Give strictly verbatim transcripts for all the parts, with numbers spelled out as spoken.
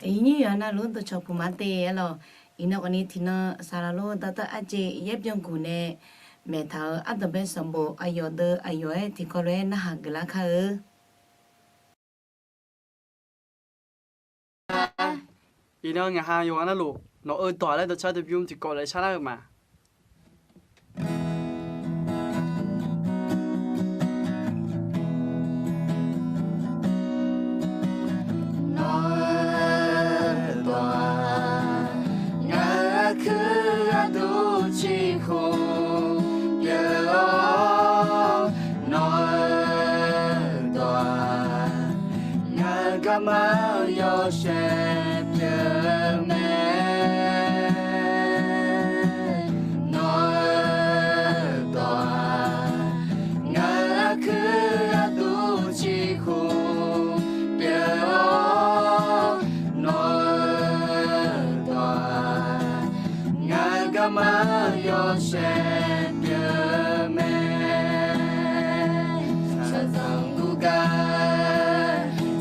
Iqnyir yawqha navluf dawqcawq puq ma te arlawq. Iqnan khawfni tiqnan saqlaq lor dawqtawv arjeq yaer byanguq nae maeqtaq-euq ardanqbae sanqbof aqyawf deuq aqyawf-aer tiqkawv lof-aer narhaq geuflar kar-eu. Iqnan ngaq ha yawqha navluf nawq-eu dawq laer dawqcar dawqbymr tiqkawv lof-aer sharlar-eu ma. Nawq-eu dawq-aq, ngaq-euq aqkuir gharduq ciqhuq pyeuf-awr, nawq-eu dawq-aq, ngaq-euq garma-eu yawshaef pyeuf mae. Nawq-eu dawq-aq, ngaq-euq aqkuir gharduq ciqhuq pyeuf-awr, nawq-eu dawq-aq, ngaq-euq garma-eu yawshaef pyeuf mae. Shaqzanq guvgar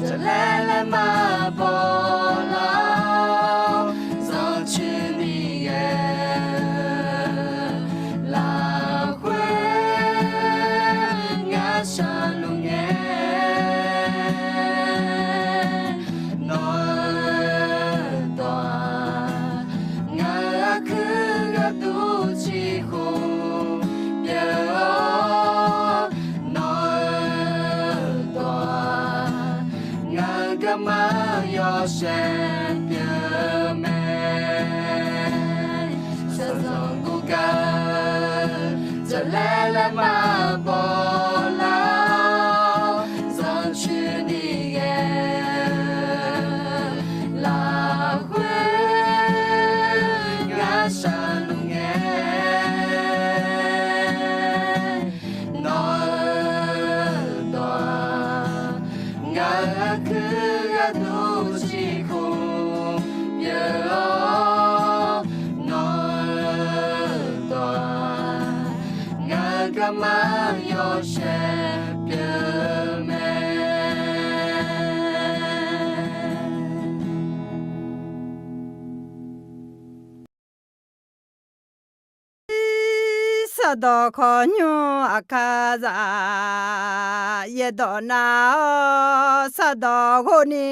jaqlaer laer maqbaw lar-awr, zanrcuir ni ghae lafkhoer ngar shaqluf ngae. Nawq-eu dawq-aq, ngaq-euq aqkuir gharduq ciqhuq pyeuf-awr, nawq-eu dawq-aq, ngaq-euq garma-eu yawshaef pyeuf mae. Shaqzanq guvgar jaqlaer laer maqbaw lar-awr, zanrcuir ni ghae lafkhoer ngar shaqluf ngae. Nawq-eu dawq-aq, ngaq-euq aqkuir gharduq ciqhuq pyeuf-awr, nawq-eu dawq-aq, ngaq-euq garma-eu yawshaef pyeuf mae. Irsaqdawq khawqnymr aqkar zaq yaerdawq nar-awr saqdawq ghov ni.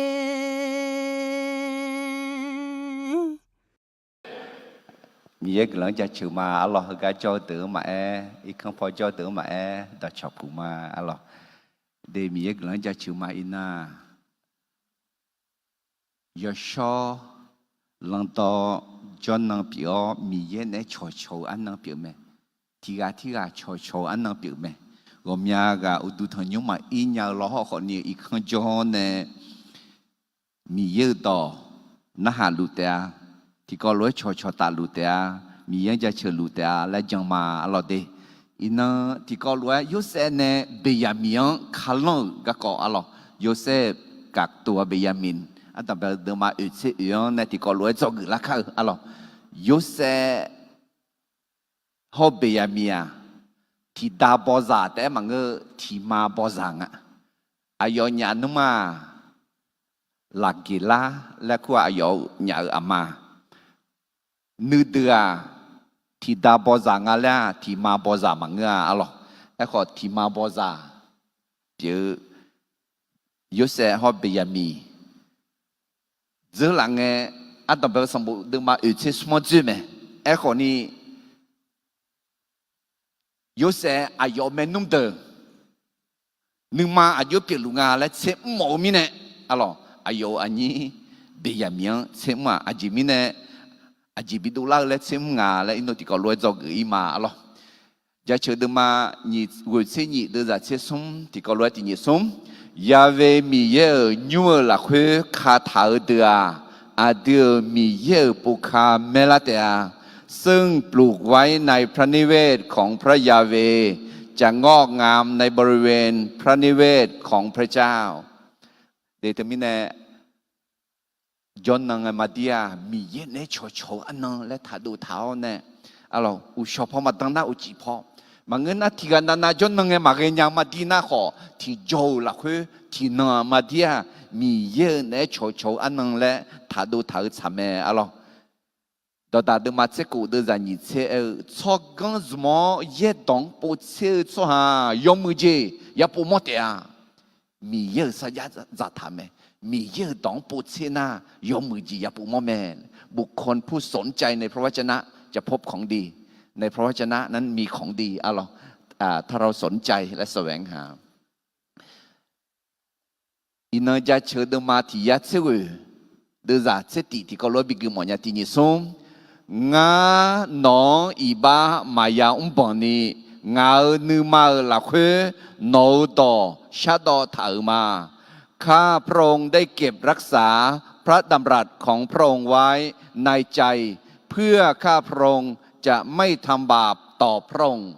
Miqyaer guiqlanq-anr jaceuq ma arlawq. Heugar jawr-eu deuq-anr maqaer, irkanr paw jawr-eu deuq-anr maqaer, dawqcawq puq ma arlawq. De Miqyaer guiqlanq-anr jaceuq ma iqnan-aq, yawshawr lanqdawr jawrnan pyeuf-awr, Miqyaer naeq-aer cawqcawq-eu arnan pyeuf mae. Tiqghaq tirghaq cawqcawq-eu arnan pyeuf mae. Ghawqmya ghaq uqduq tanqnymr maqir nya-eu lawr hawrkhawf ni irkanr jawr nae Miqyaer-euq dawq narhaq luf taef-a. Tiqkawv lof-aer cawqcawq tafluf taef-a. Miqyaer-anr jaceuq luf taef-a laer jan ma arlawq de. Iqnan tiqkawv lof-aer Yorsaev nae Beqyaqmiq-anr kalanr-euq garkawv arlawq. Yorsaev gaqtov-a Beqyaqmiq ardanqbae-eu deuvma oeq tser oeq-anr nae tiqkawv lof-aer dzawgeuf lar kar-eu arlawq. Yorsaev hawr Beqyaqmiq-aq, tiqda bawzaq taef-aer maqngeur-eu, tiqma bawzaq nga. Aqyawf nyaf nuima-aq, Laqgeqlar laer kur-aq, aqyawf nyaf-euq aqma. Nuideuq-aq, tiqda bawzaq nga laer-aq, tiqma bawzaq maqngeur-a arlawq. Aerkhawf, tiqma bawzaq pyeuf-eu Yorsaev hawr Beqyaqmiq dzeurlaf ngae, ardanqbae-eu sanqbof deuvma oeq tser smr-anr dzoer mae. Aerkhawf ni, Yorsaev aqyawf maernmr deuq nuima aqjox pyeufluf nga laer tser mr mawf-eu mirnae, arlawq, aqyawf-euq aqnyir Beqyaqmiq-anr tser mr-aq, aqjeq mirnae aqjeq bidov lar-eu laer tser mr nga laer iqnan tiqkawv lof-aer dzawgeuf-ir ma arlawq. Jaceuq deuvma nyiq ghoeq tser nyiq deuvzaq tser smr tiqkawv lof-aer tiq nyiq smr. Yaqve Miqyaer-euq nymr-eu lafkhoer kataq-eu deuq-aq, aqdui-euq Miqyaer-euq povka maerlar taef-a. ซึ่งปลูกไว้ในพระนิเวศของพระยาห์เวห์ จะงอกงามในบริเวณพระนิเวศของพระเจ้า De teumirnae, jawrnan ngae maqdir-aq, Miqyaer naeq-aer cawqcawq-eu arnan laer taqdov taq-awr nae, arlawq, uqshawq paw maqdan nar uqcif paw. Maqngeur nar, tiqghaq navnav jawrnan ngae maqghae nya-eu maqdir nar khawf, tiqjawr-euq lafkhoer tiqnan-aq maqdir-aq, Miqyaer-euq naeq-aer cawqcawq-eu arnan laer khaqdov taq-eu tsaq mae arlawr. Dawqdaq deuvma tser kof deuvzaq nyiq tser aer-eu, tsawrganr zmq-awr yaerdawq-anr povtser-eu tsawrhaq yawmuiq jeq yapov mawr taef-a. Miqyaer-euq sarjax dzaqtaq mae. Miqyaer-euq dawq-anr povtser nar, yawmuiq jeq yapov mawr mae. บุคคลผู้สนใจในพระวจนะจะพบของดี ในพระวจนะนั้นมีของดี arlawr. ถ้าเราสนใจและแสวงหา Iqnan jaceuq deuvma tiq yar tser ghoeq deuvzaq tser tif tiqkawv lof-aer bigui mawfnya tiq nyiq smr. Ngar nawq-anr iqbax maqya mrbanq ni, ngaq-euq nuima-euq lafkhoer nawq-euq dawq shardawv taq-euq ma. ข้าพระองค์ได้เก็บรักษาพระดำรัสของพระองค์ไว้ในใจ เพื่อข้าพระองค์จะไม่ทำบาปต่อพระองค์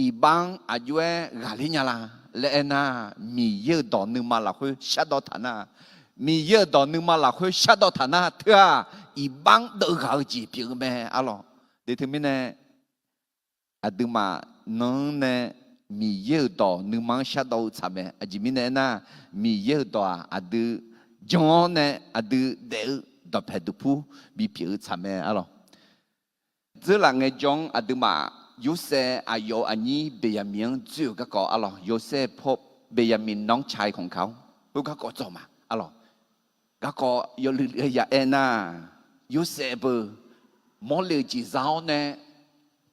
Iqbax-anr aqjox-aer ghaqler nya la laer aernar, Miqyaer-euq dawq nuima lafkhoer shardawv taq nar, Miqyaer-euq dawq nuima lafkhoer shardawv taq nar teu-aq, iqbax-anr deuvghaq-eu jeq pyeuf-eu mae arlawr. Deuteumirnae, aqduimaf nan-anr nae Miqyaer-euq dawq nuima-anr shardawv-eu tsaq mae. Aqjeq mirnae aernar, Miqyaer-euq dawq-aq aqdui jan-awr nae aqdui daef-eu dawqpae duqpur bipyeuf-eu tsaq mae arlawr. Dzeurlaf ngaejawr-anr aqduimaf Yorsaev aqyawf-euq aqnyir Beqyaqmiq-anr dzoer-euq garkawv arlawr. Yorsaev พบ Benjamin น้องชายของเขา khoergar kawv dzawq ma arlawr. Garkawv yawluiv luiv-aer ya aer nar, Yorsaev beu mawrle-euq jeq za-awr nae,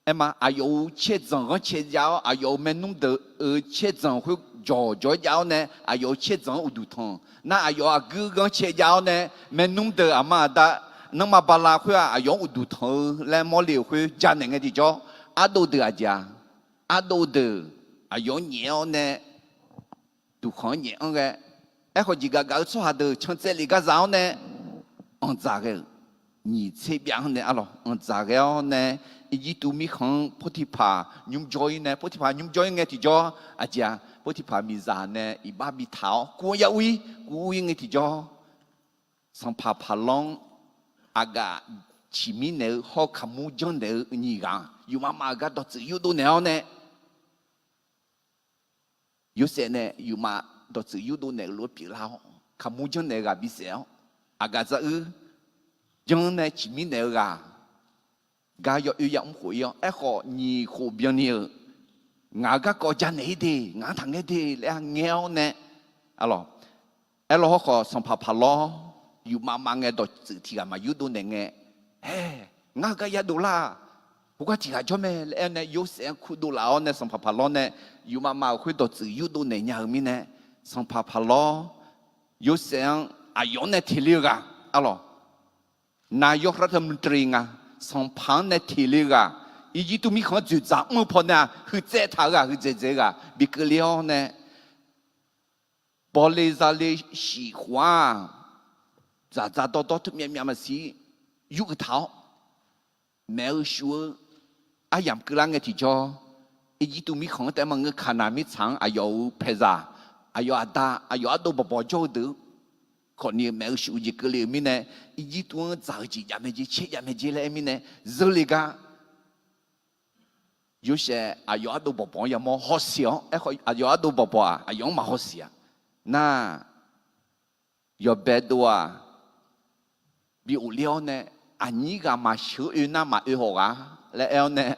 aerma aqyawf-euq caerdzanq ghanrcae jav-awr, aqyawf-euq maernmr deuq-euq caerdzanq khoer jawqjawq-aer jav-awr nae, aqyawf-euq caerdzanq-anr uqduq tanq nar, aqyawf aqguir ghanrcae jav-awr nae, maernmr deuq aqma aqda nanrma bala khoer-aq, aqyawf-anr uqduq tanq-eu laer mawrle-euq khoer janaeq ngae tiqjawr, ardov deuq aqjeq-a. Ardov deuq aqyawf-anr nyaef-awr nae, duqkhanq-anr nyaef-anr ghae, aerkhawf jeqgaf gaf-eu tsawrhaq deuq can tsaev lef gar za-awr nae, anqdzaq ghae-euq nyiq tser byav-anr nae arlawr, anqdzaq ghae-awr nae, Irjirtuv mirkhanq-anr Potiqpaq nymr jawr-ir nae, Potiqpaq nymr jawr-ir ngae tiqjawr, aqjeq-a, Potiqpaq miqzaq nae iqbax bitaq-awr kuv-anr yar ur-ir, kuv ur-ir ngae tiqjawr, sanqpaq Paqlawr-anr aqgaf ciqmir naeq-eu hawr kaqmur janrnaeq-eu nyiq ghaq-anr yufmav maf-euq gar dawqtsuif yurdov naeq-awr nae, Yorsaev nae yufmav dawqtsuif yurdov naeq-euq lof-aer pyeuflar-awr, kaqmur janrnaeq-eu ghaq bisaef-awr, aqgaf zaruir janr nae ciqmir naeq-eu ghaq gar yawoer yamr khof-ir-awr, aerkhawf nyiq khof byanni-euq, ngaq-euq garkawv janaeq-ir de, ngaq-anr taqngaer de laer-a ngaer-awr nae, arlawr, aerlawr hawrkhawf sanqpaq Paqlawr yufmav maf ngae dawqtsuif tiq ghaq maqyurdov naeq ngae, hae, ngar-eu gar yadov lar-aq, khoergar tiq ghaq jawr mae laer aer nae Yorsaev-anr kurdov laf-awr nae sanqpaq Paqlawr nae yufmav maf-euq khoer dawqtsuif yurdov naeq nya-euq mirnae, sanqpaq Paqlawr Yorsaev-anr aqyawf-anr nae teq le-eu ghaq, arlawr, นายกรัฐมนตรี nga, sanqpaq-anr nae teq le-eu ghaq, Irjirtuv mirkhanq-anr dzoeqdzaq mr-eu pawnae-aq huiqtsaev taq-eu ghaq, huiqdzaeq dzaeq-eu ghaq bi keuvle-awr nae, bawle zale shif khof-aq, dzaqdzaq dawrdawr teu myavmyav maqsiq yur uiq taq-awr, maeq-eu shuq-eu aryamq keuvlar ngae tiqjawr, Irjirtuv mirkhanq-anr taef maqngeur, Kaqnaq mirtsaq-anr aqyawf-euq paeqzaq, aqyawf aqda, aqyawf ardov bawqbawq jawr-eu deuq-eu khawfni-eu maeq-eu shuq-eu jeq keuvle-euq mirnae, Irjirtuv-anr dzaq-eu jeq jav mae jer, caer jav mae jer laer aer mirnae, zeurle gar Yorsaev aqyawf ardov bawqbawq-anr yamawr hawsiq-awr, aerkhawf aqyawf ardov bawqbawq-aq aqyawf-anr maqhawsiq-a. Nar, yawbae dov-aq, bi ghofler-awr nae, aqnyir ghaq maqsheuq-eu oe nar maqoe haw ghaq laer aer-awr nae,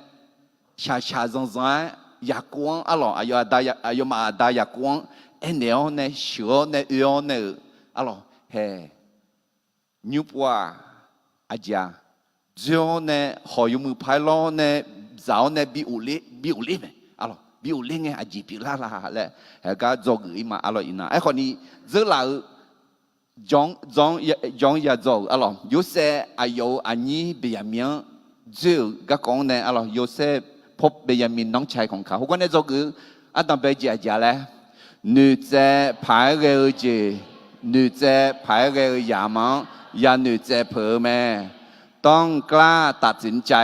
shaqshaq zanqzanq-aer Yaqkov-anr arlawq, aqyawf aqda, aqyawfmaf aqda Yaqkov-anr aernaeq-awr nae sheuq-awr nae oe-awr nae-euq arlawq, hae, nymr pov-aq, aqjeq-aq, dzoer-awr nae hawq yawmuiq paq-aer lawr nae dzaq-awr nae bi ghofler, bi ghofler mae, arlawq, bi ghofler ngae aqjeq pyeuflar la laer haegar dzawgeuf-ir ma, arlawq, iqnan aerkhawfni dzeurlaf-eu jan, jan ya dzaw-euq arlawq, Yorsaev aqyawf-euq aqnyir Beqyaqmiq-anr dzoer-euq garkawv-anr nae arlawq, Yorsaev พบ Benjamin น้องชายของเขา heugar nae dzawgeuf-eu ardanqbae jeq aqjeq-a laer, noeqtsaev paq-aer ghae-eu jeq, noeqtsaev paq-aer ghae-eu yamq-anr ya noeqtsaev peuq-eu mae. ต้องกล้าตัดสินใจ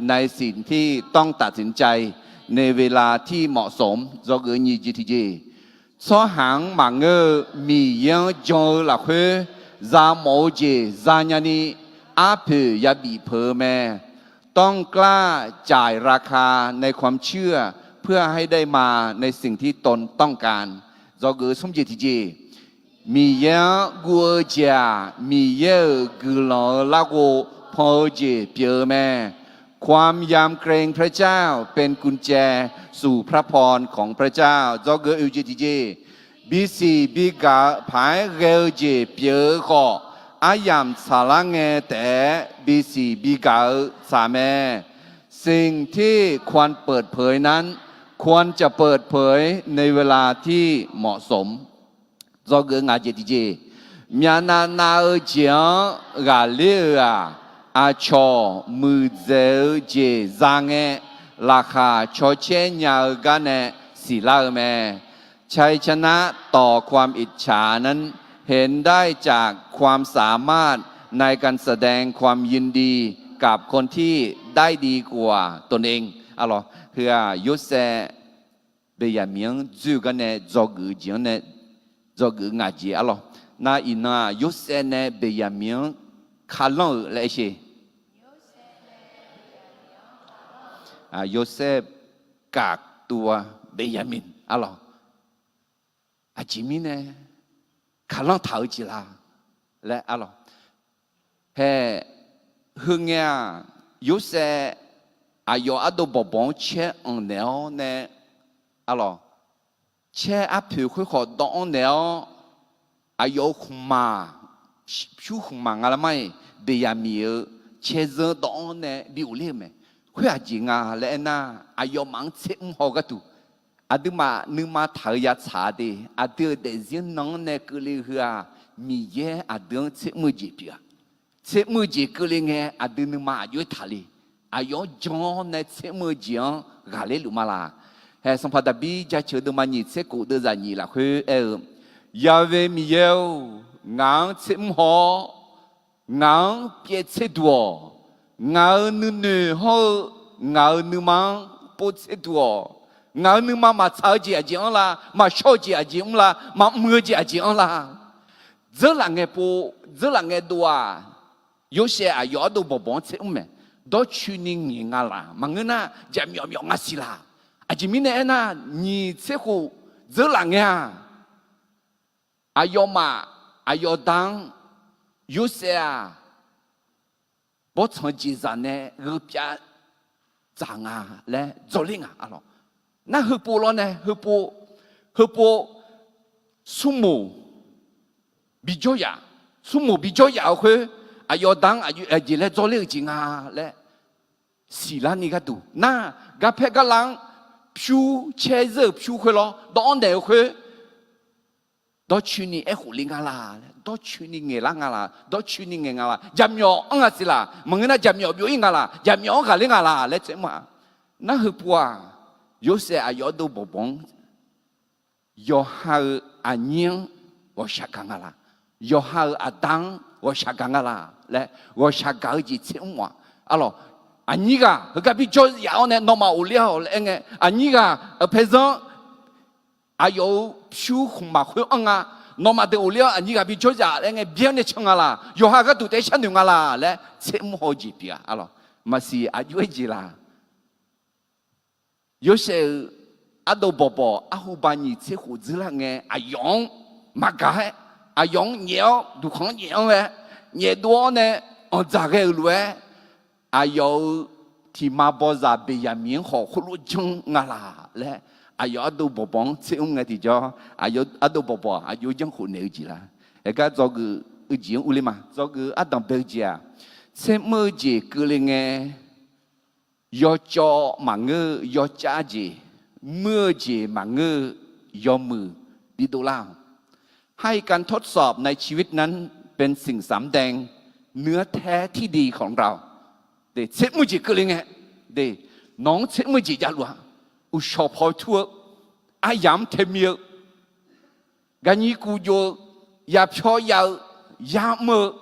ในสิ่งที่ต้องตัดสินใจในเวลาที่เหมาะสม dzawgeuf nyiq jeq tiqjeq, tsawrhaq-anr maqngeur-eu Miqyaer-anr jan-eu lafkhoer, zamawf-eu jeq zanya ni arpoeq yabif peuq-eu mae. ต้องกล้าจ่ายราคาในความเชื่อ เพื่อให้ได้มาในสิ่งที่ตนต้องการ dzawgeuf smr jeq tiqjeq, Miqyaer-anr guv-eu jeq-aq, Miqyaer-euq guiqlanq-eu larghov pan-eu jeq pyeuf-eu mae. ความยำเกรงพระเจ้าเป็นกุญแจสู่พระพรของพระเจ้า Dzawgeuf oeq jeq tiqjeq, bisiq bigaq-eu paq-aer ghae-eu jeq pyeuf-eu khawf, aryamq tsaqlar ngae taef-aer bisiq bigaq-eu tsaq mae. สิ่งที่ควรเปิดเผยนั้น ควรจะเปิดเผยในเวลาที่เหมาะสม Dzawgeuf ngaq jeq tiqjeq, myavnav nav-eu jeq-anr ghaqler-euq-aq, aqcawq muiqdzaeq-eu jeq za ngae, laqkhaq cawcaer nya-eu gar nae siqlar-eu mae. ชัยชนะต่อความอิจฉานั้น เห็นได้จากความสามารถในการแสดงความยินดีกับคนที่ได้ดีกว่าตนเอง Arlawq, heu-aq, Yorsaev Beqyaqmiq-anr dzoer-eu gar nae dzawgeuf-eu jeq-anr nae, dzawgeuf-eu ngaq jeq arlawq. Nar iqnan-aq, Yorsaev nae Beqyaqmiq-anr kalanr-euq laer aer sher. Yorsaev kaqtuv-a Beqyaqmiq arlawq. Aqjeq mirnae kalanr taq-eu jeq la laer arlawq. Hae, heu ngae-aq, Yorsaev aqyawf ardov bawqbawq-anr caer anq naeq-awr nae arlawq, caer arpoeq khoer khawf dawv-anr naeq-awr, aqyawf-euq khmqmaq, pyur khmqmaq nga lar mar-iq, Beqyaqmiq-euq caer zeur dawv-anr nae bi ghofler-eu mae. Khoer aqjeq nga laer aernar, aqyawfmaf-anr tsermr haw-eu gharduq, aqduimaf nuima taq-eu yatsaq-a de, aqdui-euq daefzir nan-anr nae keuvle heu-aq, Miqyaer aqdui-anr tsermr-eu jeq pyeuf-a. Tsermr-eu jeq keuvle ngae, aqdui nuima aqjox-aer taqle. Aqyawf-anr jan-awr nae tsermr-eu jeq-anr ghaqler luf ma laq. Hae, Sanqpaq Daqbir jaceuq deuvma nyiq tser khof deuvzaq nyiq lafkhoer aer-eu, Yaqve Miqyaer-or, ngaq-anr tsermr haw-awr, ngaq-anr pyaev tser duq-awq. Ngaq-euq nuinoeq hawr-eu ngaq-euq nuima-anr pov tser duq-awq. Ngaq-euq nuima maqtsaq-eu jeq aqjeq anr la? Maqshawr-eu jeq aqjeq mr la? Maqmr-eu jeq aqjeq anr la? Dzeurlaf ngae pov, dzeurlaf ngae dov-aq, Yorsaev aqyawf ardov bawqbawq-anr tsermr mae. Dawrcoeni ngaeq nga laq? Maqngeur nar, jaqmyawf myawf nga siq laq? Aqjeq mirnae aernar, nyiq tser khof dzeurlaf ngae-aq, aqyawfmaf aqyawf da-anr Yorsaev-aq, bawrtsanq jeqzaq nae gheupyav dzaq nga laer dzawrler nga arlawq. Nar heupov lawr nae, heupov, heupov, smrmoq bijawr yaf, smrmoq bijawr yaf-eu khoer, aqyawf da-anr aqjeq laer dzawrler-eu jeq nga laer siqlar ni gharduq nar, garpaer garlav-anr pyur caer zeur-euq pyur khoer lawr dawv-anr naeq-eu khoer, dawrcoeni aerkhof le nga laq laer, dawrcoeni ngaeqlar nga laq, dawrcoeni ngaeq nga laq, jaqmyawf anr nga siq laq? Maqngeur nar, jaqmyawf byov-ir nga laq? Jaqmyawf-anr ghaqler nga laq laer tsermr-a. Nar heupov-aq, Yorsaev aqyawf ardov bawqbawq-anr yawqha-euq aqnyir-anr ghawqshaq gaq nga laq? Yawqha-euq aqda-anr ghawqshaq gaq nga laq laer, ghawqshaq gaq-eu jeq tsermr-aq. Arlawq, aqnyir ghaq heugar bijawr yaf-awr nae nawmaf ghofler-awq laer aer ngae, aqnyir ghaq paezanr aqyawf-euq pyur khmqmaq khoer anr nga, nawmaf deuq ghofler-awr aqnyir ghaq bijawr yaf laer ngae, byaer nae can nga laq? Yawqha gharduq taef-aer sharnoeq nga laq laer tsermr haw-eu jeq pyeuf-a. Arlawq, maqsiq aqjox-aer jeq laq? Yorsaev-euq ardov bawqbawq arhuba nyiq tser khof dzeurlar ngae, aqyawf-anr maqgaq-aer, aqyawf-anr nyaef-awr duqkhanq-anr nyaef-anr ghae, nyaef dov-awr nae anqdzaq ghae-euq lof-aer, aqyawf-euq tiqma bawzaq Beqyaqmiq-anr khawf khoerlof janr nga laq laer, aqyawf ardov bawqbawq-anr tsermr ngae tiqjawr, aqyawf ardov bawqbawq aqjox janrkhof naeq-eu jeq laq? Aergar dzawgeuf-eu jeq-anr urler ma. Dzawgeuf-eu ardanq bae-eu jeq-aq, tsermr-eu jeq keuvle ngae, yawcawv maqngeur-eu yawcav jeq, muir-eu jeq maqngeur-eu yawmuiq bidov lar-awq. ให้การทดสอบในชีวิตนั้นเป็นสิ่งสำแดงเนื้อแท้ที่ดีของเรา Tsermr-eu jeq keuvle ngae, nawq-anr tsermr-eu jeq javluf-a. Uqshawq paw tur-eu, aryamq-anr tae mi-eu, garnyir kuv jov-eu, yapyawr yav-eu, yamr-eu,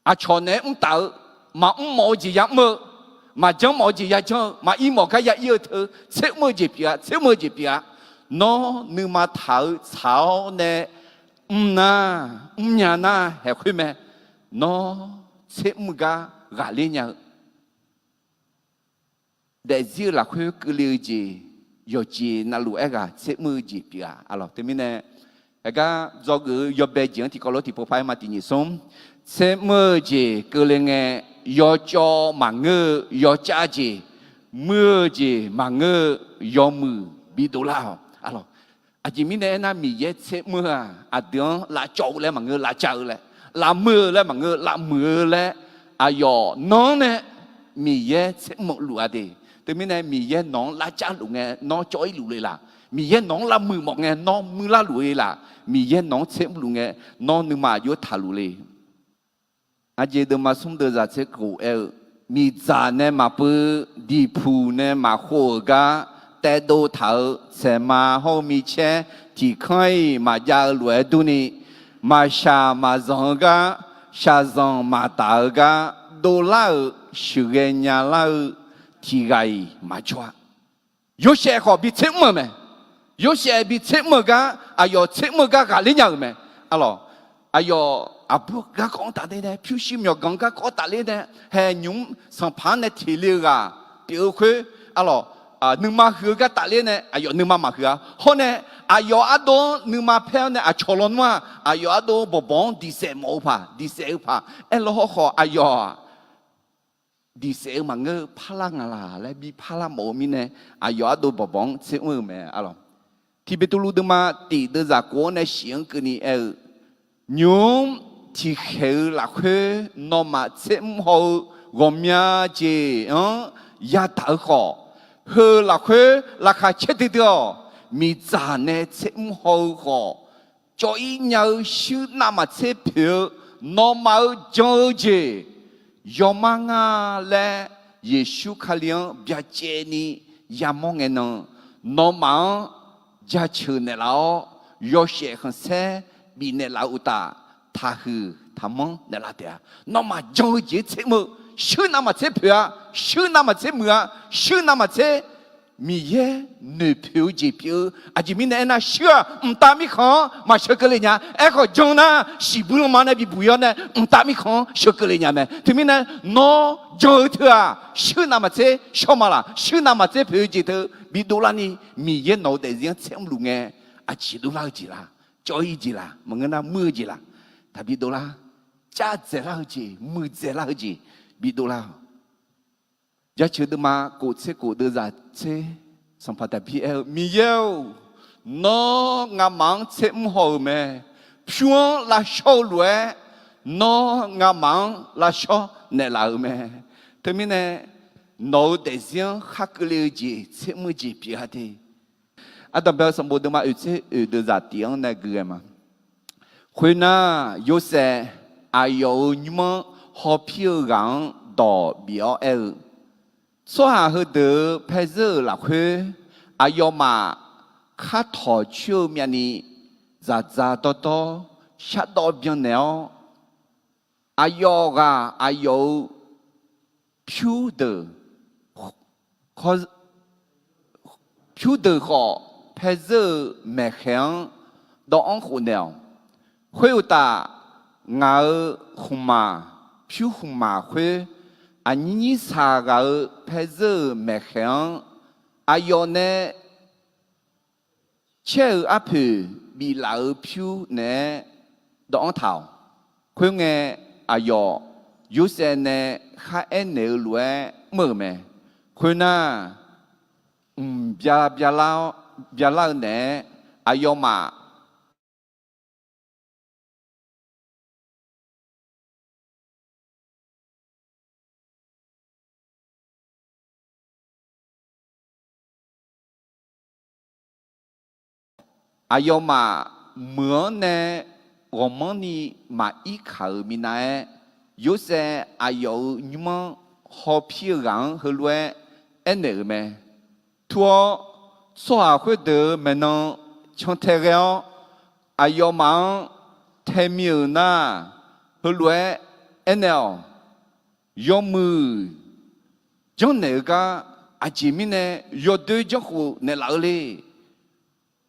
aqcawq naeq-aer mrtaf-eu, maqmr mawf-eu jeq yamr-eu, maqjanr mawf-eu jeq yajanr-eu, maqir mawf gar ya ir-eu teu, tsermr-eu jeq pyeuf-a, tsermr-eu jeq pyeuf-a. Nawr nuima taq-eu tsaq-awr nae mr nar, mrnya nar haeq khoer mae. Nawr tsermr gar ghaqler nya-eu daefzir-eu lafkhoer keuvle-eu jeq, yawqjeq navluf-aer ghaq tsermr-eu jeq pyeuf-a. Arlawq, teumirnae Aergar dzawgeuf-eu yawbae jeq-anr tiqkawv lof tiqpov par-aer ma tiq nyiq smr. Tsermr-eu jeq keuvle ngae, yawcawv maqngeur-eu yawcav jeq, muir-eu jeq maqngeur-eu yawmuiq bidov lar-awq. Aqjeq mirnae aernar, Miqyaer tsermr-eu-aq, aqdui-anr lavcawv-eu laer maqngeur, lavcav-eu laer, lavmuir-eu laer maqngeur, lavmuiq-eu laer, aqyawf nan-anr nae Miqyaer tsermr luf-a de. Teumirnae Miqyaer nawq-anr lavcav luf ngae nawr cawv-ir luf le laq? Miqyaer nawq-anr lavmuiq mawf ngae nawr muir lar luf le laq? Miqyaer nawq-anr tsermr luf ngae nawr nuima aqjox taqluf le. Aqjeq deuvma smr deuv zaq tser khof aer-eu, miqdzaq nae maqpuiv, diqpuq nae maqkhov-euq gar, taedov taq-eu tsaeqma hawr-eu micaer tiq kanr-iq maqjav-eu lof-aer durni, maqshaq maqzanq-eu gar, shaqzanq maqdaq-eu gar, dovlar-euq sheuqghae nyalar-eu tiq ghaq-iq maqjawr-a. Yorsaev khawf bi tsermr-euq mae. Yorsaev bi tsermr-eu gar, aqyawf tsermr-eu gar ghaqler nya-euq mae. Arlawq, aqyawf aqbur garkawv-anr tafler nae, pyurshuir myawqganq garkawv tafler nae, haeq nymq-mr sanqpaq-anr nae teq le-eu ghaq pyeuf-eu khoer, arlawq, nuima huiq-eu gar tafler nae aqyawf nuima maqhuiq-a. Hawr nae aqyawf ardov-anr nuima paer-awr nae aqcawq lawnmr-aq, aqyawf ardov bawqbawq-anr diqsaef mawf-eu paq, diqsaef-eu paq. Aerlaw hawrkhawf aqyawf-aq, diqsaef-eu maqngeur-eu parlar nga laq laer bi parlar mawf-eu mirnae, aqyawf ardov bawqbawq-anr tsermr-eu mae, arlawq. Tiq Beqtuvluv deuvma tiq deuv zaq khof-anr nae shif-anr keuvni aer-eu, nymq-mr tiqkhaeq-eu lafkhoer nawmaf tsermr haw-eu ghawqmya jeq-anr yadaq-eu khawf, heu lafkhoer laqkhaq caer duidui-awq. Miqdzaq nae tsermr haw-eu khawf, cawv-ir nya-eu shuir navmaqtser poeq-eu nawmaf-euq jan-eu jeq yawmar nga laer, Yeqsur Kali-anr byacaevni yamawr ngae nan, nawmaf-anr jaceuq naeqlaf-awr, yawshaef khanqsaer bifnaeq laf-eu uqtaf, taqhuiq taqmanr naeqlaf taef-a. Nawmaf jan-eu jeq-anr tsermr-eu, shuir navmaqtser poeq-a, shuir navmaqtser muiq-a, shuir navmaqtser Miqyaer noeqpoeq-eu jeq pyeuf-eu. Aqjeq mirnae aernar, shuir-aq mqtav mirkhanq-anr maqsheu keuvle nya. Aerkhawf jan nar, siqbuir lanma nae bibuq-ir-awr nae mqtav mirkhanq-anr sheu keuvle nya mae. Teumirnae nawr jan-eu teu-aq, shuir navmaqtser shawr ma laq? Shuir navmaqtser poeq-eu jeq teu bidov larni, Miqyaer nawq-eu daefzir-anr tsermr luf ngae, aqjeq dovlar-eu jeq laq? Cawv-ir jeq laq? Maqngeur nar muir-eu jeq laq? Taqbi dovlar. Cav dzaeqlar-eu jeq, muiqdzaeqlar-eu jeq bidov lar-awq. Jaceuq deuvma kof tser kof deuv zaq tser, Sanqpaq Daqbir aer-eu, Miqyaer-or, nawr ngamaf-anr tsermr haw-euq mae. Pyur-anr lavshawr-eu lof-aer, nawr ngamaf-anr lavshawr naeqlaf-euq mae. Teumirnae nawq-eu daefzir-anr khar keuvle-eu jeq, tsermr-eu jeq pyeuf-a de. Ardanqbae-eu sanqbof deuvma oeq tser oeq deuv zaq tif-anr nae gui ghae ma. Khoernar, Yorsaev aqyawf-euq nymr-anr hawpir-eu ghaq-anr dawq bif-awr aer-eu, tsawrhaq heudeuq-euq paerzeur-euq lafkhoer, aqyawfmaf khar tawq coer-eu myavni, dzaqdzaq dawrdawr shardawv byannaeq-awr, aqyawf ghaq aqyawf-euq pyur deuq pyur deuq khawf, paerzeur-euq maeqkhaeq-anr dawv-anr khofnaeq-awq. Khoeruqtaf, ngaq-euq khmqmaq, pyur khmqmaq khoer, aqnyir nyir saq ghaq-euq paerzeur-euq maeqkhaeq-anr, aqyawf nae caer-euq arpoeq biflaf-euq pyur naeq-aer dawv-anr taq-awq. Khoerngae, aqyawf Yorsaev nae khar aernaeq-eu lof-aer mr-euq mae. Khoernar, mq bya byalar-eu naeq-aer aqyawfmaf aqyawfmaf meuq-anr nae ghawqmanrni maqir kaq-euq minav-aer, Yorsaev aqyawf-euq nymr-anr hawpir-eu ghaq-anr heulof-aer aernaeq-euq mae. Tur-awr, tsawrhaq khoerdeuq-euq maeqnan cantae ghae-awr, aqyawfmaf-anr taemi-euq nar, heulof-aer aernaeq-awq. Yawmuiq janrnaeq-eu gar, aqjeq mirnae yawdoer janrkhof naeqlaf-eu le.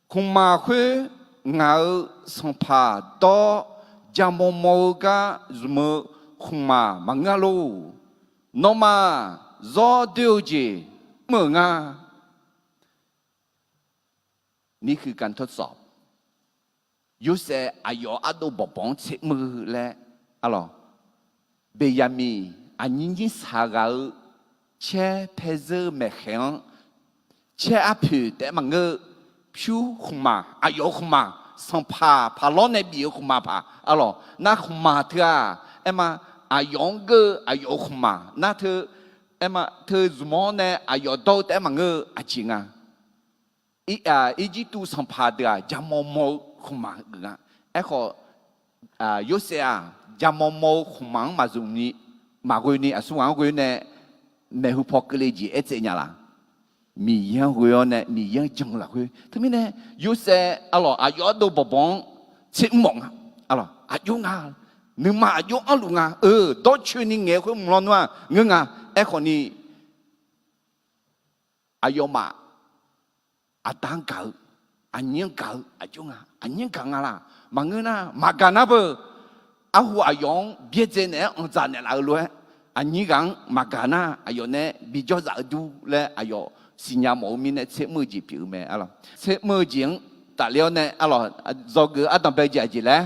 Khmqmaq khoer ngaq-euq sanqpaq dawr-awr, jamaw maw-eu gar zmq-eu khmqmaq maqngeur-a lor. Nawmaf zawr doer-eu jeq mr-euq nga. Ni huiq gaq tawr tsawf. Yorsaev aqyawf ardov bawqbawq-anr tser mr-eu laer, arlawq, Beqyaqmiq aqnyir nyir saq ghaq-eu caer paer zeur-eu maeqkhaeq-anr, caer arpoeq taef-aer maqngeur-eu, pyur khmqmaq, aqyawf-euq khmqmaq, sanqpaq paq lawr nae bif-eu khmqmaq paq, arlawq, nar khmqmaq teu-aq, aerma, aqyawf-anr geur-eu aqyawf-euq khmqmaq nar teu, aerma, teu zmq-awr nae aqyawf dawr-eu taef-aer maqngeur-eu aqjeq nga. Irjirtuv sanqpaq deuq-aq, jaqmawr mawr-eu khmqmaq geuf nga. Aerkhawf, Yorsaev-aq, jaqmawr mawr-eu khmqmaq-anr maqzmq ni, maqghoe ni aqsur ghaq-anr ghoe nae maeqhu paw keuvle jeq aertsaev nya laf? Miqyaer-anr ghoe-awr nae Miqyaer-anr jan-eu lafkhoer. Teumirnae, Yorsaev arlawq aqyawf ardov bawqbawq-anr tser mr mawf nga. Arlawq, aqjox nga, nuima aqjox anrluf nga, eu, dawrcoeni ngaeq-eu khoer mq lawnmr-aq ngeur nga. Aerkhawf ni, aqyawfmaf aqda-anr gaq-eu, aqnyir-anr gaq-eu aqjox nga, aqnyir-anr gaq nga laf? Maqngeur nar, maqgaq nar beu, arhu aqyawf-anr byaerdzae naeq-aer anqdzaq naeqlaf-eu lof-aer, aqnyir ghaq-anr maqgaq nar aqyawf nae bijawr zaf-eu dur laer aqyawf siqnya mawf-eu mirnae tser mr-eu jeq pyeuf-eu mae, arlawq. Tser mr-eu jeq-anr tafler-awr nae, arlawq, dzawgeuf-eu ardanqbae jeq aqjeq laer,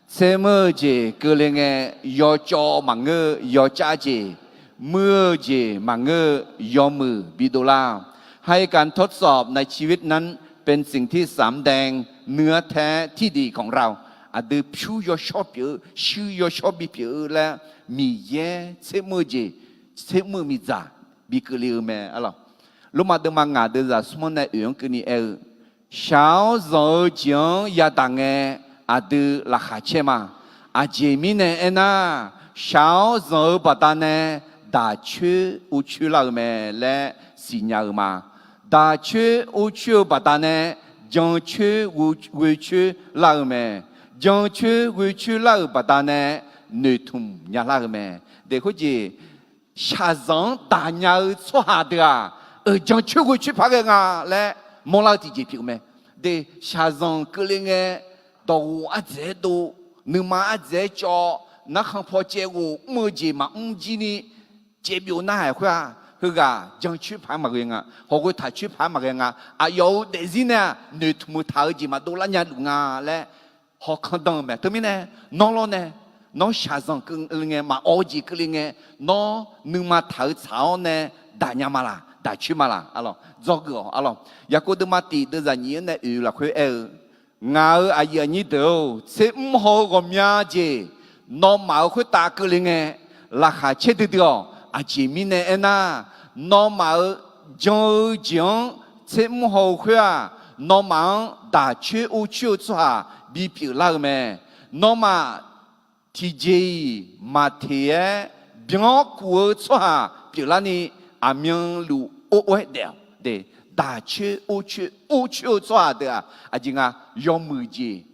tser mr-eu jeq keuvle ngae, yawcawv maqngeur-eu yawcav jeq, muir-eu jeq maqngeur-eu yawmuiq bidov lar. ให้การทดสอบในชีวิตนั้นเป็นสิ่งที่สำแดงเนื้อแท้ที่ดีของเรา Aqdui pyur yawshawr pyeuf-eu, shuir yawshawr bipyeuf-eu laer, Miqyaer tser mr-eu jeq, tser mr-eu miqdzaq bi keuvle-eu mae, arlawq. Lormav deuvma ngaq deuvzaq smr-anr nae oeq-anr keuvni aer-eu, shaq-awr zanq-eu jeq-anr yadaq ngae, aqdui laqkhaq caer ma. Aqjeq mirnae aernar, shaq-awr zanq-eu baqdanae daq coer ur coer lar-eu mae laer siqnya-eu ma. Daq coer ur coer-eu baqdanae jan coer ghoe coer lar-eu mae. Jan coer ghoe coer lar-euq baqdanae noeqtmq nya lar-eu mae. Deq khoerjeq, shaqzanq-anr daq nya-eu tsawrhaq deuq-aq, euq jan coer ghoe coer paq ghae nga laer mawrlar-eu tiqjeq pyeuf-eu mae. Deq, shaqzanq keuvle ngae, dawqghof ardzaeq-aer dov, nuima ardzaeq-aer cawv, narkhan paw caev ghof mr-eu jeq maqmr jir ni caev byov narhaq khoer-aq, heughaq jan coer paq-aer maqghae nga, hawqghoe taq coer paq-aer maqghae nga, aqyawf-euq daefzir nae-aq noeqtmq-eu taq-eu jeq maqdov lar nya luf nga laer hawkan dan-eu mae. Teumirnae, nawr lawr nae, nawr shaqzanq keuvle ngae, maqawv-eu jeq keuvle ngae, nawr nuima taq-eu tsaq-awr nae daq nya ma laq, daq coer ma laq, arlawq, dzawgeuf-awq, arlawq. Yaqkov deuvma tiq deuvzaq nyiq-anr nae oeq lafkhoer aer-eu, ngaq-euq aqyuif aqnyir deuq-or, tser mr haw-eu ghawqmya jeq nawmaf-euq khoertav keuvle ngae, laqkhaq caer duidui-awq. Aqjeq mirnae aernar, nawmaf-euq jan-eu jeq-anr tser mr haw-eu khoer-aq, nawmaf-anr daq coer ur coer-eu tsawrhaq bipyeuf lar-eu mae. Nawmaf tiqjeq-iq maqteq-aer byan-awr kuf-eu tsawrhaq pyeuflarni, aqmyanluf or or-aer daef-awq. Daq coer or coer or coer-eu tsawrhaq deuq-aq, aqjeq nga, yawmuiq jeq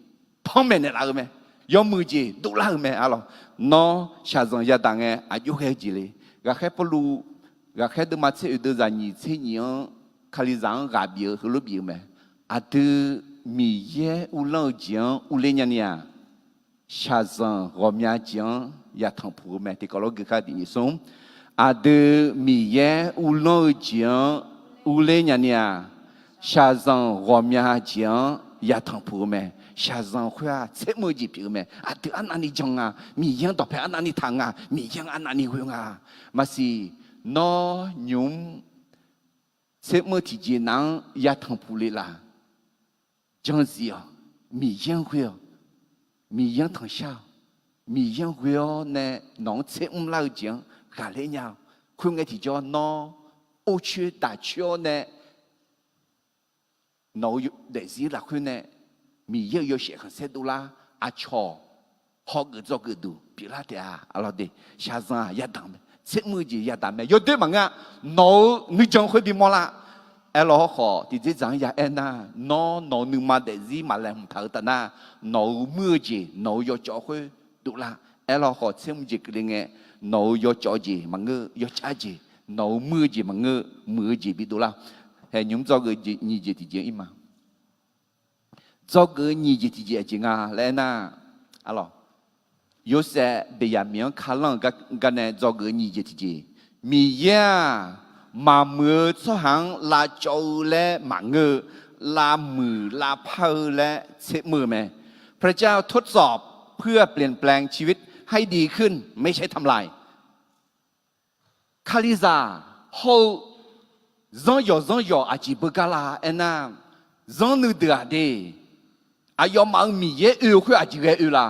panmaeq naeqlaf-eu mae. Yawmuiq jeq dovlar-eu mae, arlawq. Nawr shaqzanq yadaq ngae aqjox ghae-eu jeq le. Ghaqkhaer Pawrluv, ghaqkhaer deuvma tser oeq deuvzaq nyiq tser nyiq-anr, Kalizaq-anr ghaq bif-eu heulof bif-eu mae. Aqdui Miqyaer uvlanr-eu jeq-anr urler nyani-aq, shaqzanq ghawqmya jeq-anr yatanq puq-eu mae. Tiqkawv lof gui kar tiq nyiq smr. Aqdui Miqyaer uvlanr-eu jeq-anr urler nyani-aq, shaqzanq ghawqmya jeq-anr yatanq puq-eu mae. Shaqzanq khoer-aq tser mr-eu jeq pyeuf-eu mae. Aqdui arnavni jan nga, Miqyaer-anr dawqpae arnavni taq nga, Miqyaer-anr arnavni ghoe nga. Maqsiq, nawr nymq mr tser mr-eu tiqjeq nav-anr yatanq puq le laf? Jan zif-awq. Miqyaer-anr ghoe-awq. Miqyaer-anr tanqshar-awq. Miqyaer-anr ghoe-awr nae nawq-anr tser mr lar-eu jeq-anr ghaqler nya-awq. Khoerngae tiqjawr nawr or coer daq coer-awr nae nawq-eu daefzir lafkhoer nae Miqyaer-euq yawshaef khanqsaer dovlar, aqcawq hawgeuf dzawgeuf duq pyeuflar taef-a. Arlawq de, shaqzanq-aq yadaq mae, tser mr-eu jeq yadaq mae, yawdoer maqngeur-a. Nawq-eu nuijan khoer bimawr lar. Aerlawr hawrkhawf tiqdzerdzaq-anr ya aernar, nawr nawq-eu nuima daefzir maqlaeqhmq taq-eu taf nar, nawq-euq muir-eu jeq nawq-euq yawcawv khoer dovlar. Aerlawr hawrkhawf tser mr jeq keuvle ngae, nawq-euq yawcawv jeq maqngeur, yawcav jeq, nawq-euq muir-eu jeq maqngeur, muiq-eu jeq bidov lar. Haeq nymq mr dzawgeuf nyiq jeq tiqjeq-anr ir ma. Dzawgeuf-eu nyiq jeq tiqjeq aqjeq nga laer aernar, arlawq, Yorsaev Beqyaqmiq-anr kalanr-euq gar nae dzawgeuf-eu nyiq jeq tiqjeq, Miqyaer-aq, maqmuiq-eu tsawrhaq-anr lavcawv-eu laer maqngeur-eu, lavmuiq lavpar-eu laer tser mr-eu mae. พระเจ้าทดสอบเพื่อเปลี่ยนแปลงชีวิตให้ดีขึ้น ไม่ใช่ทำลาย Kalizaq hawr-eu zanryawq zanryawq aqjeq beugar la aernar, zanr nuideuq-aq de, aqyawfmaf-euq Miqyaer oe-eu khoer aqjeq ghae oe la?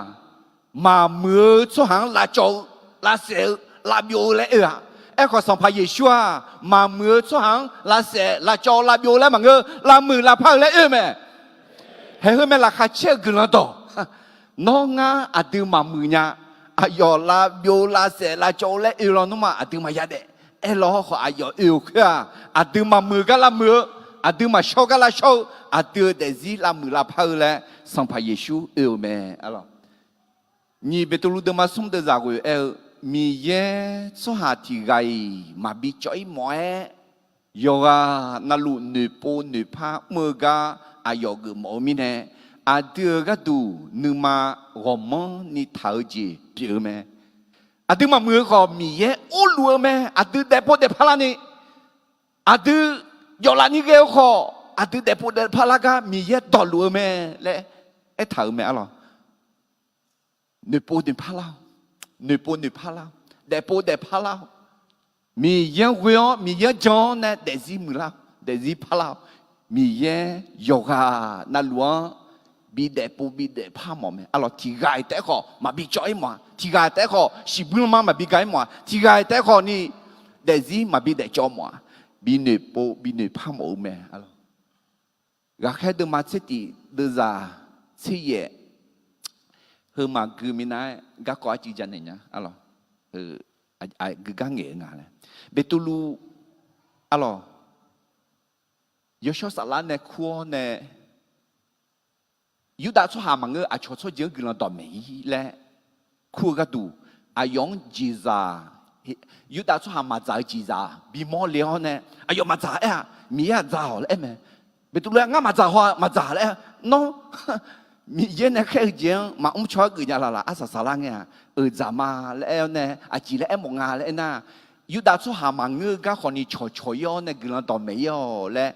Maqmuiq-eu tsawrhaq-anr lavcawv-eu, lavsaef-eu, lavbyov-eu laer oe-aq. Aerkhawf, Sanqpaq Yeqsur-aq, maqmuiq-eu tsawrhaq-anr lavsaef, lavcawv, lavbyov laer maqngeur, lavmuiq lavpar-eu laer oe mae. Haeq heu mae, laqkhaq caer-eu guiqlanq dawq. Nawr ngar aqdui maqmuiq nya. Aqyawf lavbyov lavsaef lavcawv-eu laer oe lawnmr-aq, aqdui maqya daef. Aerlawr khawf, aqyawf oe-euq khoer-aq, aqdui maqmuiq gar lavmuiq-eu, aqdui maqshawr gar lavshawr-eu, aqdui-euq daefzir lavmuiq lavpar-eu laer Sanqpaq Yeqsur oe-euq mae. Nyiq Beqtuvluv deuvma smr deuvzaq ghoe aer-eu, Miqyaer tsawrhaq tiq ghaq-iq maqbi cawv-ir mawf-aer, yawqghaq navluf noeqpov noeqpar mr-eu gar aqyawf geufmawf-eu mirnae, aqdui-euq gharduq nuima ghawqmanrni taq-eu jeq pyeuf-eu mae. Aqdui maqmuiq-eu khawf, Miqyaer urluf-eu mae. Aqdui daefpov daefpar larni, aqdui jawflaf ni ghae-eu khawf, aqdui daefpov daefpar lar gar Miqyaer dawqluf-eu mae laer aertaq-euq mae arlawq. Noeqpov noeqpar lar-awq. Noeqpov noeqpar lar-awq. Daefpov daefpar lar-awq. Miqyaer-anr ghoe-awr, Miqyaer-anr jan-awr nae daefzir muiqlar-awq. Daefzir parlar-awq. Miqyaer yawqghaq navluf-anr bidaef pov bidaef par mawf mae arlawq. Tiq ghaq-iq taef-aer khawf maqbi cawv-ir mawf-a. Tiq ghaq-iq taef-aer khawf shiqbuir lanma maqbi ga-ir mawf-a. Tiq ghaq-iq taef-aer khawf ni daefzir maqbi daefcawv mawf-a. Bi noeqpov bi noeqpar mawf-eu mae arlawq. Ghaqkhaer deuvma tser tif deuvzaq tser yaef, heu maqgui minav-aer garkawv arcuiv janaeq nya arlawq. Gui gar ngaeq-eu nga laer, Beqtuvluv arlawq, yawshawr saflar nae kur-awr nae, Yurdav tsawrhaq maqngeur, aqcawq tsawrjeuq-anr guiqlanq dawqmaeq-ir laer kur-eu gharduq, aqyawf-anr jeqzaq, Yurdav tsawrhaq maqdzaq-eu jeqzaq bimawr le-awr nae, aqyawf maqdzaq aer-aq, Miqyaer-aq dzaq-awq laer aer mae. Beqtuvluv-aer ngar maqdzaq haw-a, maqdzaq laer aer, nawr Miqyaer nae khaer-eu jeq-anr maqmr caw-aer geufnya laf laf arsaq saqlar ngae-aq, euq dzaq ma laer aer-awr nae, aqjeq laer aermawf nga laer aernar, Yurdav tsawrhaq maqngeur-eu gar khawfni cawqcawq-ir-awr nae guiqlanq dawqmaeq-ir-awq laer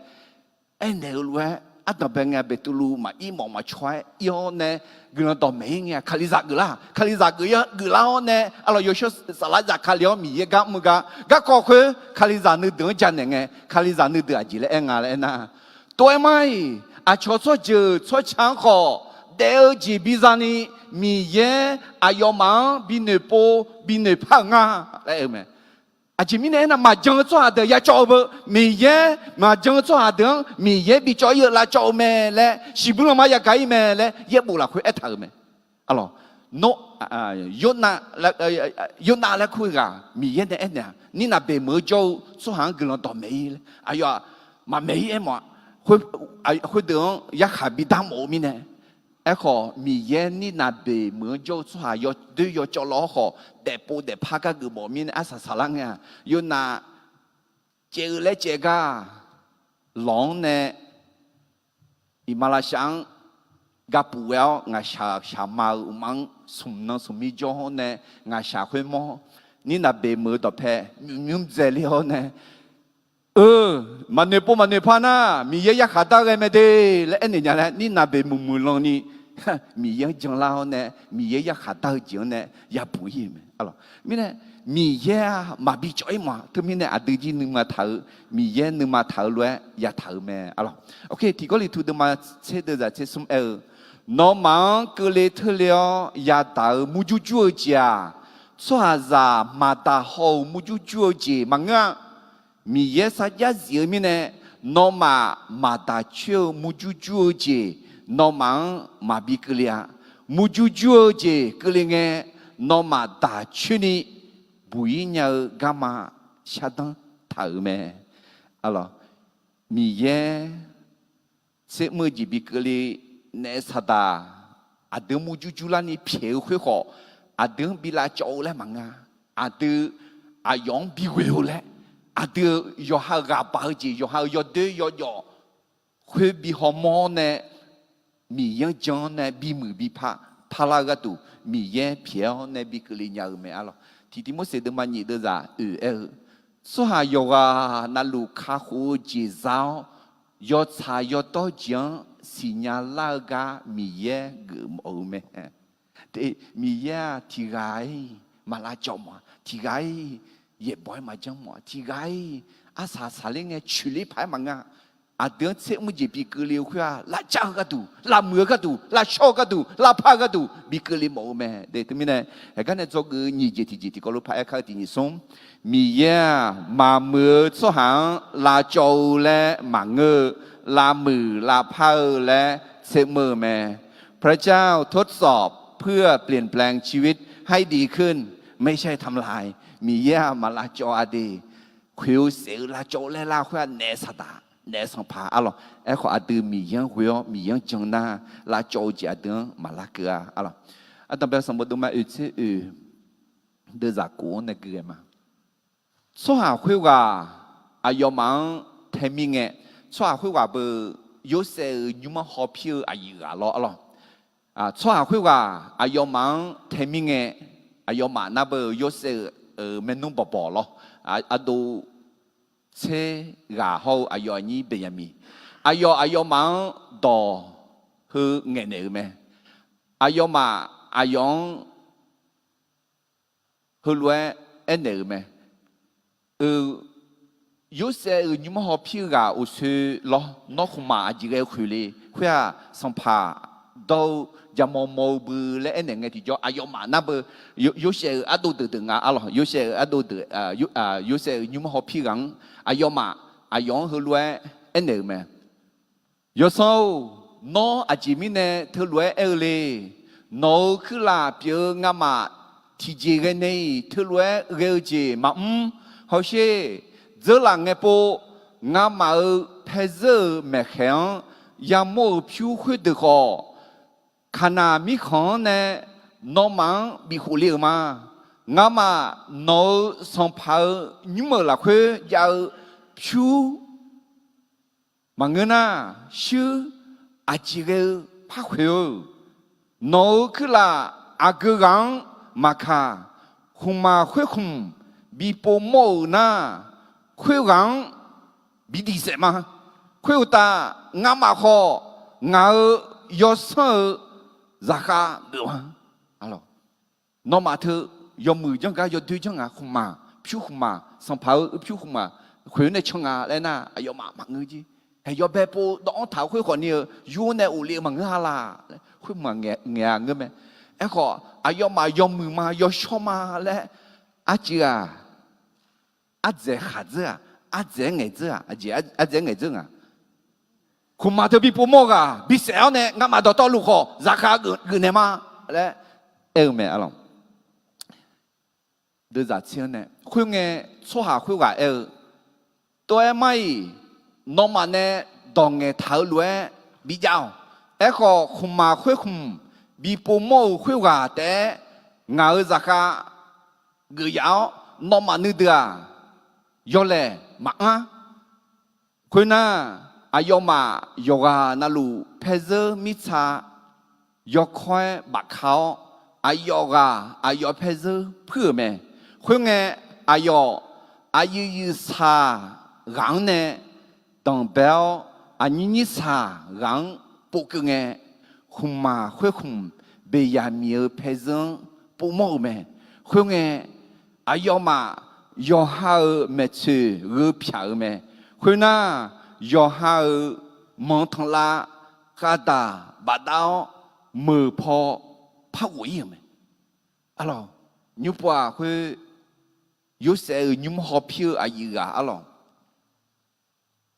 aernaeq-eu lof-aer, ardanqbae ngae Beqtuvluv maqir mawf maqcaw-aer ir-awr nae guiqlanq dawqmaeq-ir ngae-aq, Kalizaq geuflar, Kalizaq geuf-ir geuflar-awr nae arlawq, yawshawr saflar zafkale-awr Miqyaer gar mr-eu gar, garkawv khoer Kalizaq nuideuq-anr janaeq ngae, Kalizaq nuideuq aqjeq laer aer nga laer aernar, tov-aer mar-iq, aqcawq tsawrjeuq tsawrca-anr khawf daef-eu jeq biza ni, Miqyaer aqyawfmaf-anr bi noeqpov bi noeqpar-euq nga laer aer-eu mae. Aqjeq mirnae aernar, maqjan-eu tsawrhaq deuq ya cawv-eu beu, Miqyaer maqjan-eu tsawrhaq deuq-anr Miqyaer bi cawv-ir-eu lavcawv-eu mae laer, shiqbuir lanma yagaq-ir mae laer yaerbof lafkhoer aertaq-euq mae. Arlawq, Yornav, Yornav laer kur-eu ghaq Miqyaer nae aernaeq-aq, Nirnaqbeq meuq-eu jawr-eu tsawrhaq-anr guiqlanq dawqmaeq-ir laer, aqyawf-aq maqmaeq-ir aermawf-a. Khoerdeuq-anr yarkhaq bidar mawf-eu mirnae, aerkhawf Miqyaer Nirnaqbeq meuq-anr jawr-eu tsawrhaq yawdoer yawcawv law-awr khawf, daefpov daefpar gar geufmawf-eu mirnae arsaq saqlar ngae-aq, Yornav caev-eu laer caev gar lawq-anr nae iqmalavshav-anr gapuf ghae-awr, ngaqshaq shaqma-euq uqma-anr smq nan smq mir jawr-awr nae, ngaqshaq khoermawr, Nirnaqbeq meuq-eu dawqpae nymq nymr dzaeler-awr nae, Eu, maqnoeqpov maqnoeqpar nar, Miqyaer yarkhaq dar-eu ghae mae de laer aernaeq nya laer, Nirnaqbeq meuq muiqlanni Miqyaer-anr janlar-awr nae, Miqyaer yarkhaq dar-eu jeq-anr nae yabuq-ir-euq mae. Mirnae, Miqyaer-aq maqbi cawv-ir mawf-a. Teumirnae aqdui jir nuima taq-eu, Miqyaer nuima taq-eu lof-aer yataq-euq mae. Tiq Gawrliqtu deuvma tser deuvzaq tser smr aer-eu, Nawmaf-anr keuvle teurle-awr yadaq-eu murjur jur-eu jeq-aq, tsawrhaqzaq maqdaq haw-euq murjur jur-eu jeq maqngeur-a. Miqyaer sarjax zif-eu mirnae, nawmaf maqdaq coer-eu murjur jur-eu jeq, nawmaf-anr maqbi keuvle-a. Murjur jur-eu jeq keuvle ngae, nawmaf daq coer ni buq-ir nya-eu garma shardanr taq-euq mae. Miqyaer tser mr-eu jeq bi keuvle naef saqdaq, aqdui-anr murjur jur larni pyaeq-eu khoer khawf, aqdui-anr bi lavcawv-eu laer maqnga. Aqdui aqyawf-anr bi ghoe-eu laer, aqdui-euq yawqha-euq ghaq baq-eu jeq, yawqha-euq yawdoer yawjawf khoer bi hawmawr-awr nae, Miqyaer-anr jan-awr nae bimuiq bi par, parlar-eu gharduq Miqyaer pyaeq-awr nae bi keuvle nya-euq mae arlawq. Tiq Tiqmorsaq deuvma nyiq deuvzaq oeq aer-eu, tsawrhaq yawqghaq navluf kakhof-eu jeq za-awr, yawtsaq yawdawr jeq-anr siqnya lar-eu gar Miqyaer geufmawf-eu mae. Miqyaer-aq tiqghaq-iq maq lavcawv mawf-a, tiqghaq-iq yaeqbawq-aer maqjanr mawf-a, tiqghaq-iq arsaq saqler ngae coeqler paq-aer maqngeur-a. Aqdui-anr tser mr jeq bi keuvle-eu khoer-aq, lavcav-eu gharduq, lavmuiq-eu gharduq, lavshawr-eu gharduq, lavpar-eu gharduq bi keuvle mawf-eu mae. Teumirnae, heugar nae dzawgeuf-eu nyiq jeq tiqjeq tiqkawv lof paq-aer kar-eu tiq nyiq smr, Miqyaer-aq maqmuiq-eu tsawrhaq-anr lavcawv-eu laer maqngeur-eu, lavmuiq lavpar-eu laer tser mr-eu mae. พระเจ้าทดสอบเพื่อเปลี่ยนแปลงชีวิตให้ดีขึ้น ไม่ใช่ทำลาย Miqyaer-aq maq lavcawv-a de. Khoeq-eu saef-eu lavcawv-eu laer lar khoer-aq naef saqdaq, naef sanqpaq arlawq. Aerkhawf aqdui Miqyaer-anr ghoe-awr Miqyaer-anr jan nar, lavcawv-eu jeq aqdui-anr maq larkeuv-a arlawq. Ardanqbae sanqbof deuq ma oeq tser oeq deuvzaq kof-anr nae gui ghae ma. Tsawrhaq khoerghaq aqyawfmaf-anr tae mir ngae, tsawrhaq khoerghaq beu Yorsaev-euq nymr-anr hawpir-eu aqyuif ghaq lawr arlawq. Tsawrhaq khoerghaq aqyawfmaf-anr tae mir ngae, aqyawfmaf nar beu Yorsaev-euq maernmr bawqbawq lawr, ardov tser ghaq hawr-eu aqyawf aqnyir Beqyaqmiq, aqyawf aqyawfmaf-anr dawq heu ngaeqnaeq-euq mae. Aqyawfmaf aqyawf-anr heulof-aer aernaeq-euq mae. Yorsaev-euq nymr-anr hawpir-eu ghaq uqsoe lawr, nawr khmqmaq aqjeq ghae-eu khoeqle khoer-aq, sanqpaq dawr-eu jaqmawr mawr-eu bui laer aernaeq ngae tiqjawr, aqyawfmaf nar beu Yorsaev-euq ardov deuq deuq nga arlawq. Yorsaev-euq ardov deuq, Yorsaev-euq nymr-anr hawpir ghaq-anr aqyawfmaf aqyawf-anr heulof-aer aernaeq-euq mae. Yawsanr-or, nawr aqjeq mirnae teulof-aer aer-eu le. Nawq-euq kuirlaf pyeuf-eu ngamaf tiqjeq ghae nae-iq teulof-aer ghae-eu jeq maqmr. Hawsher, dzeurlaf ngae pov, ngamaf-euq paezeur-euq maeqkhaeq-anr yamawr-euq pyur khoerdeuq khawf, Kaqnaq mirkhanq-anr nae nawmaf-anr bifkhof le-euq ma. Ngamaf nawq-euq sanqpaq-euq nymr-euq lafkhoer jav-eu pyur maqngeur nar, shuir aqjeq ghae-eu par khoeq-eu? Nawq-euq kuirlaf aqgeu ghaq-anr maqkaq, khmqmaq khoerkhmq bi povmawr-euq nar, khoerghaq-anr bi diq saef ma. Khoeruqtaf, ngamaf khawf ngaq-euq yawsanr-euq zaqkhav geuf ma. Nawmaf teu yawmuiq janr gar yawdoer janr nga, khmqmaq, pyur khmqmaq, sanqpaq-euq pyur khmqmaq khoeq-eu nae can nga laer nar, aqyawfmaf maqngeur jer. Haeq yawbae pov dawv-anr taq-eu khoer khawf ni-eu yur nae of le-eu maqngeur-a laq laer khoer maqngaeq-a ngeur mae. Aerkhawf aqyawfmaf yawmuiq ma yawshawr ma laer arcuiv-aq, ardzaeq khaq dzeur-aq, ardzaeq-aer ngaeq dzeur-aq, aqjeq ardzaeq-aer ngaeq dzeur nga. Khmqmaq teu bi povmawr-eu ghaq bisaef-awr nae ngamaf dawqtawvluf khawf zaqkhav geuf naeq ma laer aer-eu mae arlawq. Deuvzaq tser-anr nae khoerngae, tsawrhaq khoerghaq aer-eu, Tov-aer mar-iq, nawmaf nae dawq ngaeqtaq-eu lof-aer bijav-awq. Aerkhawf, khmqmaq khoerkhmq bi povmawr-euq khoerghaq taef-aer ngaq-euq zaqkhav geuf yaf-awr, nawmaf nuideuq-aq, yawlaeq maqanr. Khoernar, aqyawfmaf yawqghaq navluf paezeur mirtsa yawkawr-aer bafka-awr, aqyawf ghaq aqyawf paezeur puir-euq mae. Khoerngae, aqyawf aqyuif yuif saq ghaq-anr nae danqbae-awr, aqnyir nyir saq ghaq-anr povkeuv ngae, khmqmaq khoerkhmq Beqyaqmiq-euq paezeur-anr povmawr-euq mae. Khoerngae, aqyawfmaf yawqha-euq maeqtsoeq gheu pyaq-euq mae. Khoernar, yawqha-euq manq tanqlav khavdaq bafdav-awr, meuq paw par ghof-ir-euq mae. Arlawq, nymr pov-aq khoer, Yorsaev-euq nymr hawpir-eu aqyuif ghaq arlawq,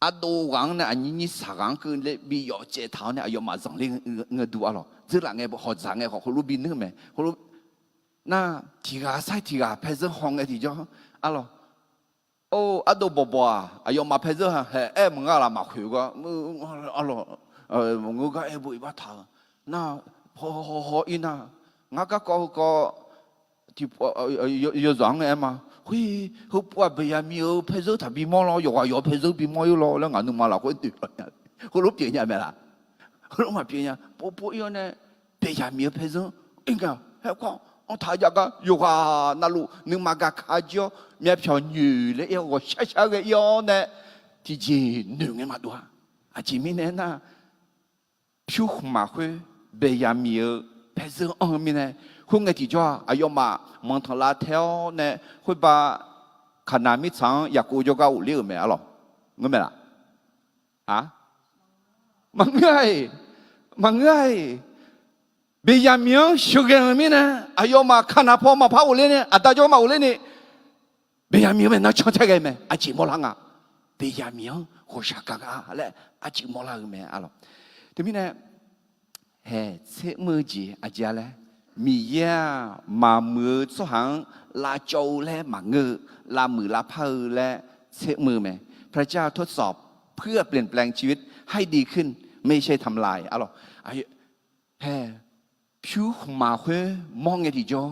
ardov ghaq-anr nae aqnyir nyir saq ghaq-anr keuvle bi yawf caev taq-awr nae aqyawfmaf zanqler ngeur dur arlawq. Dzeurlaf ngae hawqdzaq ngae khawf heulof bi nuir mae. Heulof nar, tiqghaq sar-iq tiqghaq paezeur haw ngae tiqjawr arlawq. Or, ardov bawqbawq-aq, aqyawfmaf paezeur haeq aer maqnga laf maqkhoeq gar, arlawq, maqngeur gar aer bo iq bar taq-eu nar, haw haw haw ir nar, ngar garkawv heukawv tiq, yawzaq-anr aer ma. Khoer, heupov-aq Beqyaqmiq-euq paezeur taqbi mawr lawr, yawqghaq yawq paezeur bi mawr-ir lawr laer ngaq nuima lafkhoer noeq-a. Heulof pyeuf nya mae laf? Heulof maqpyeuf nya. Pov pov ir-awr nae Beqyaqmiq-euq paezeur ir nga. Haer kawr anr taq jav gar yawqghaq navluf nuima gaq ka jir-awr myavpyawq nyoeq laer ir-awr ghawqshar shar ghae ir-awr nae tiqjeq noeq ngae maqdov-a. Aqjeq mirnae aernar, pyur khmqmaq khoer Baeqyaqmiq-euq paerzeur anr-eu mirnae, khoerngae tiqjawr-aq aqyawfmaf manqtanqlav tae-awr nae khoerba Kaqnaq mirtsaq-anr Yaqkov jawrgar ghofler-euq mae arlawq. Ngeur mae laf? Maqngeur-a-iq, maqngeur-a-iq. Baeqyaqmiq-anr sheuqghae-euq mirnae, aqyawfmaf Kaqnaq paw maqpar ghofler nae, aqda jawrgar maqghofler ni, Baeqyaqmiq-anr bae nar cantae ghae mae, aqjeq mawrlar nga. Baeqyaqmiq-anr ghawqshaq gaq nga laer aqjeq mawrlar-eu mae arlawq. Teumirnae, hae tser mr-eu jeq aqjeq-a laer, Miqyaer-aq maqmuiq-eu tsawrhaq-anr lavcawv-eu laer maqngeur-eu, lavmuiq lavpar-eu laer tser mr-eu mae. พระเจ้าทดสอบเพื่อเปลี่ยนแปลงชีวิตให้ดีขึ้น ไม่ใช่ทำลาย arlawq. Hae pyur khmqmaq khoer mawr ngae tiqjawr,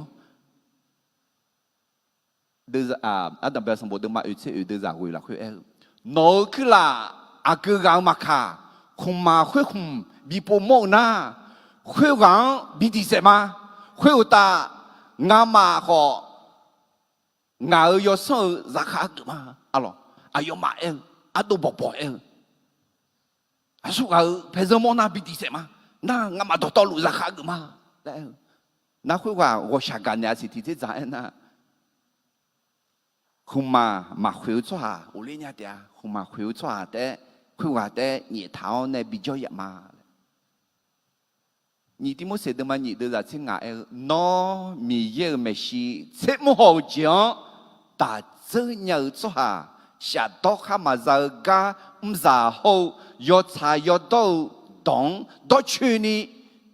Ardanqbae sanqbof deuvma oeq tser oeq deuvzaq ghoeq lafkhoer aer-eu, nawq-euq kuirlaf aqgeu ghaq-eu maqkaq, khmqmaq khoer khmq bi povmawr-eu nar, khoerghaq-anr bi diqsaef ma. Khoeruqtaf, ngamaf khawf ngaq-euq yawsanr-euq zaqkhav argeuf ma. Arlawq, aqyawfmaf aer-eu, ardov bawqbawq aer-eu, aqsur ghaq-euq paerzeur mawr nar bi diqsaef ma. Nar ngamaf dawqtawvluf zaqkhav argeuf ma laer aer-eu, nar khoerghaq ghawqshaq gaq naeq-a siq tiqdzerdzaq aernar, khmqmaq maqkhoeq-eu tsawrhaq ghofler nya taef-a. Khmqmaq khoeq-eu tsawrhaq taef-aer, khoerghaq taef-aer nyaeftaq-awr nae bijawr yaf ma. Nyiq Tirmorseq deuvma nyiq deuvzaq tser ngaq aer-eu, nawr Miqyaer-euq maeqshi tser mr haw-eu jeq-anr daq dzeur nya-eu tsawrhaq, shafdawr khar maqza-eu gar mrzaq hawr-eu yawtsaq yawdawr-eu dawq-anr dawrcoeni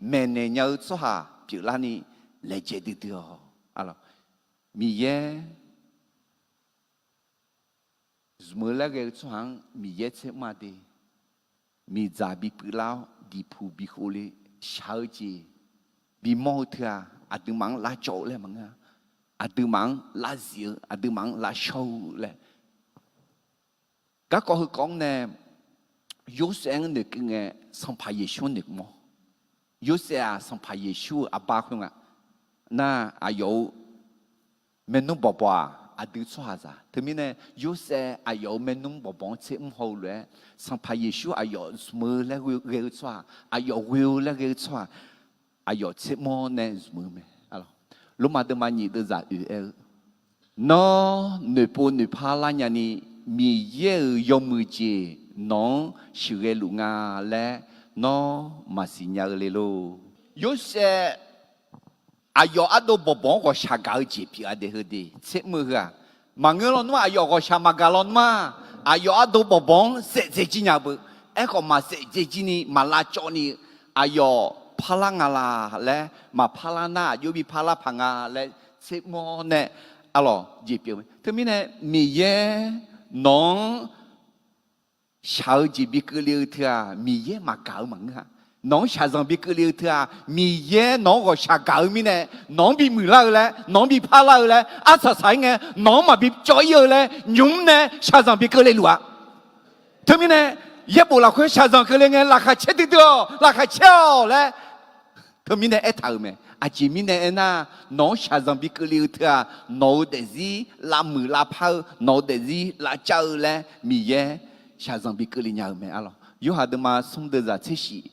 maeqnaeq nya-eu tsawrhaq pyeuflarni laejae duidui-awq. Miqyaer zmq-eu laer ghae-eu tsawrhaq-anr Miqyaer tser mr-a de. Miqdzaq bi puivlar-awr diqpuq bi khovle shaq-eu jeq bimawr-eu teu-aq, aqduimaf-anr lavcawv-eu laer maqngeur-a. Aqduimaf-anr lavzif-eu, aqduimaf-anr lavshawr-eu laer. Garkawv heukawv-anr nae Yorsaev-anr noeqkeuv ngae, Sanqpaq Yeqsur-anr noeqmawr. Yorsaev-aq Sanqpaq Yeqsur-euq arbar khoer nga. Nar aqyawf-euq maernmr bawqbawq-aq aqdui tsawrhaqzaq. Teumirnae Yorsaev aqyawf-euq maernmr bawqbawq-anr tser mr haw-eu lof-aer, Sanqpaq Yeqsur aqyawf zmq-eu laer ghae-eu tsawrhaq, aqyawf ghoe-eu laer ghae-eu tsawrhaq, aqyawf tser mr-awr nae zmq-eu mae. Lormav deuvma nyiq deuvzaq oeq aer-eu, nawr noeqpov noeqpar lar nyani, Miqyaer-euq yawmuiq jeq nawq-anr sheuqghae luf nga laer nawr maqsiq nya-eu le lor. Yorsaev aqyawf ardov bawqbawq-anr ghawqshaq gaq-eu jeq pyeuf-a de heu de tser mr-eu heu-aq, maqngeur lawnmr-aq, aqyawf ghawqshaq maqgaq lawnmr-aq, aqyawf ardov bawqbawq-anr saef dzae jir nya beu. Aerkhawf maqsaef dzae jir ni, maq lavcawv ni-eu, aqyawf parlar nga la laer, maqparlar nar aqjox bi parlar paq nga laer tser mr-awr nae, arlawq jeq pyeuf-eu. Teumirnae Miqyaer nawq-anr shaq-eu jeq bi keuvle-eu teu-aq, Miqyaer maqgaq-eu maqngeur-a. Nawq-anr shaqzanq bi keuvle-eu teu-aq, Miqyaer nawq-anr ghawqshaq gaq-eu mirnae, nawq-anr bimuiq lar-eu laer, nawq-anr bi parlar-eu laer, arsaq saq-ir ngae nawq-anr maqbi cawv-ir-eu laer, nymq-mr nae shaqzanq bi keuvle luf-a. Teumirnae yaerbof lafkhoer shaqzanq keuvle ngae, laqkhaq caer duidui-awq, laqkhaq caer-awq laer teumirnae aertaq-euq mae. Aqjeq mirnae aernar, nawq-anr shaqzanq bi keuvle-eu teu-aq, nawq-euq daefzir lavmuiq lavpar-eu, nawq-euq daefzir lavcav-eu laer Miqyaer shaqzanq bi keuvle nya-euq mae arlawq. Yorhaq deuvma smr deuvzaq tser shif,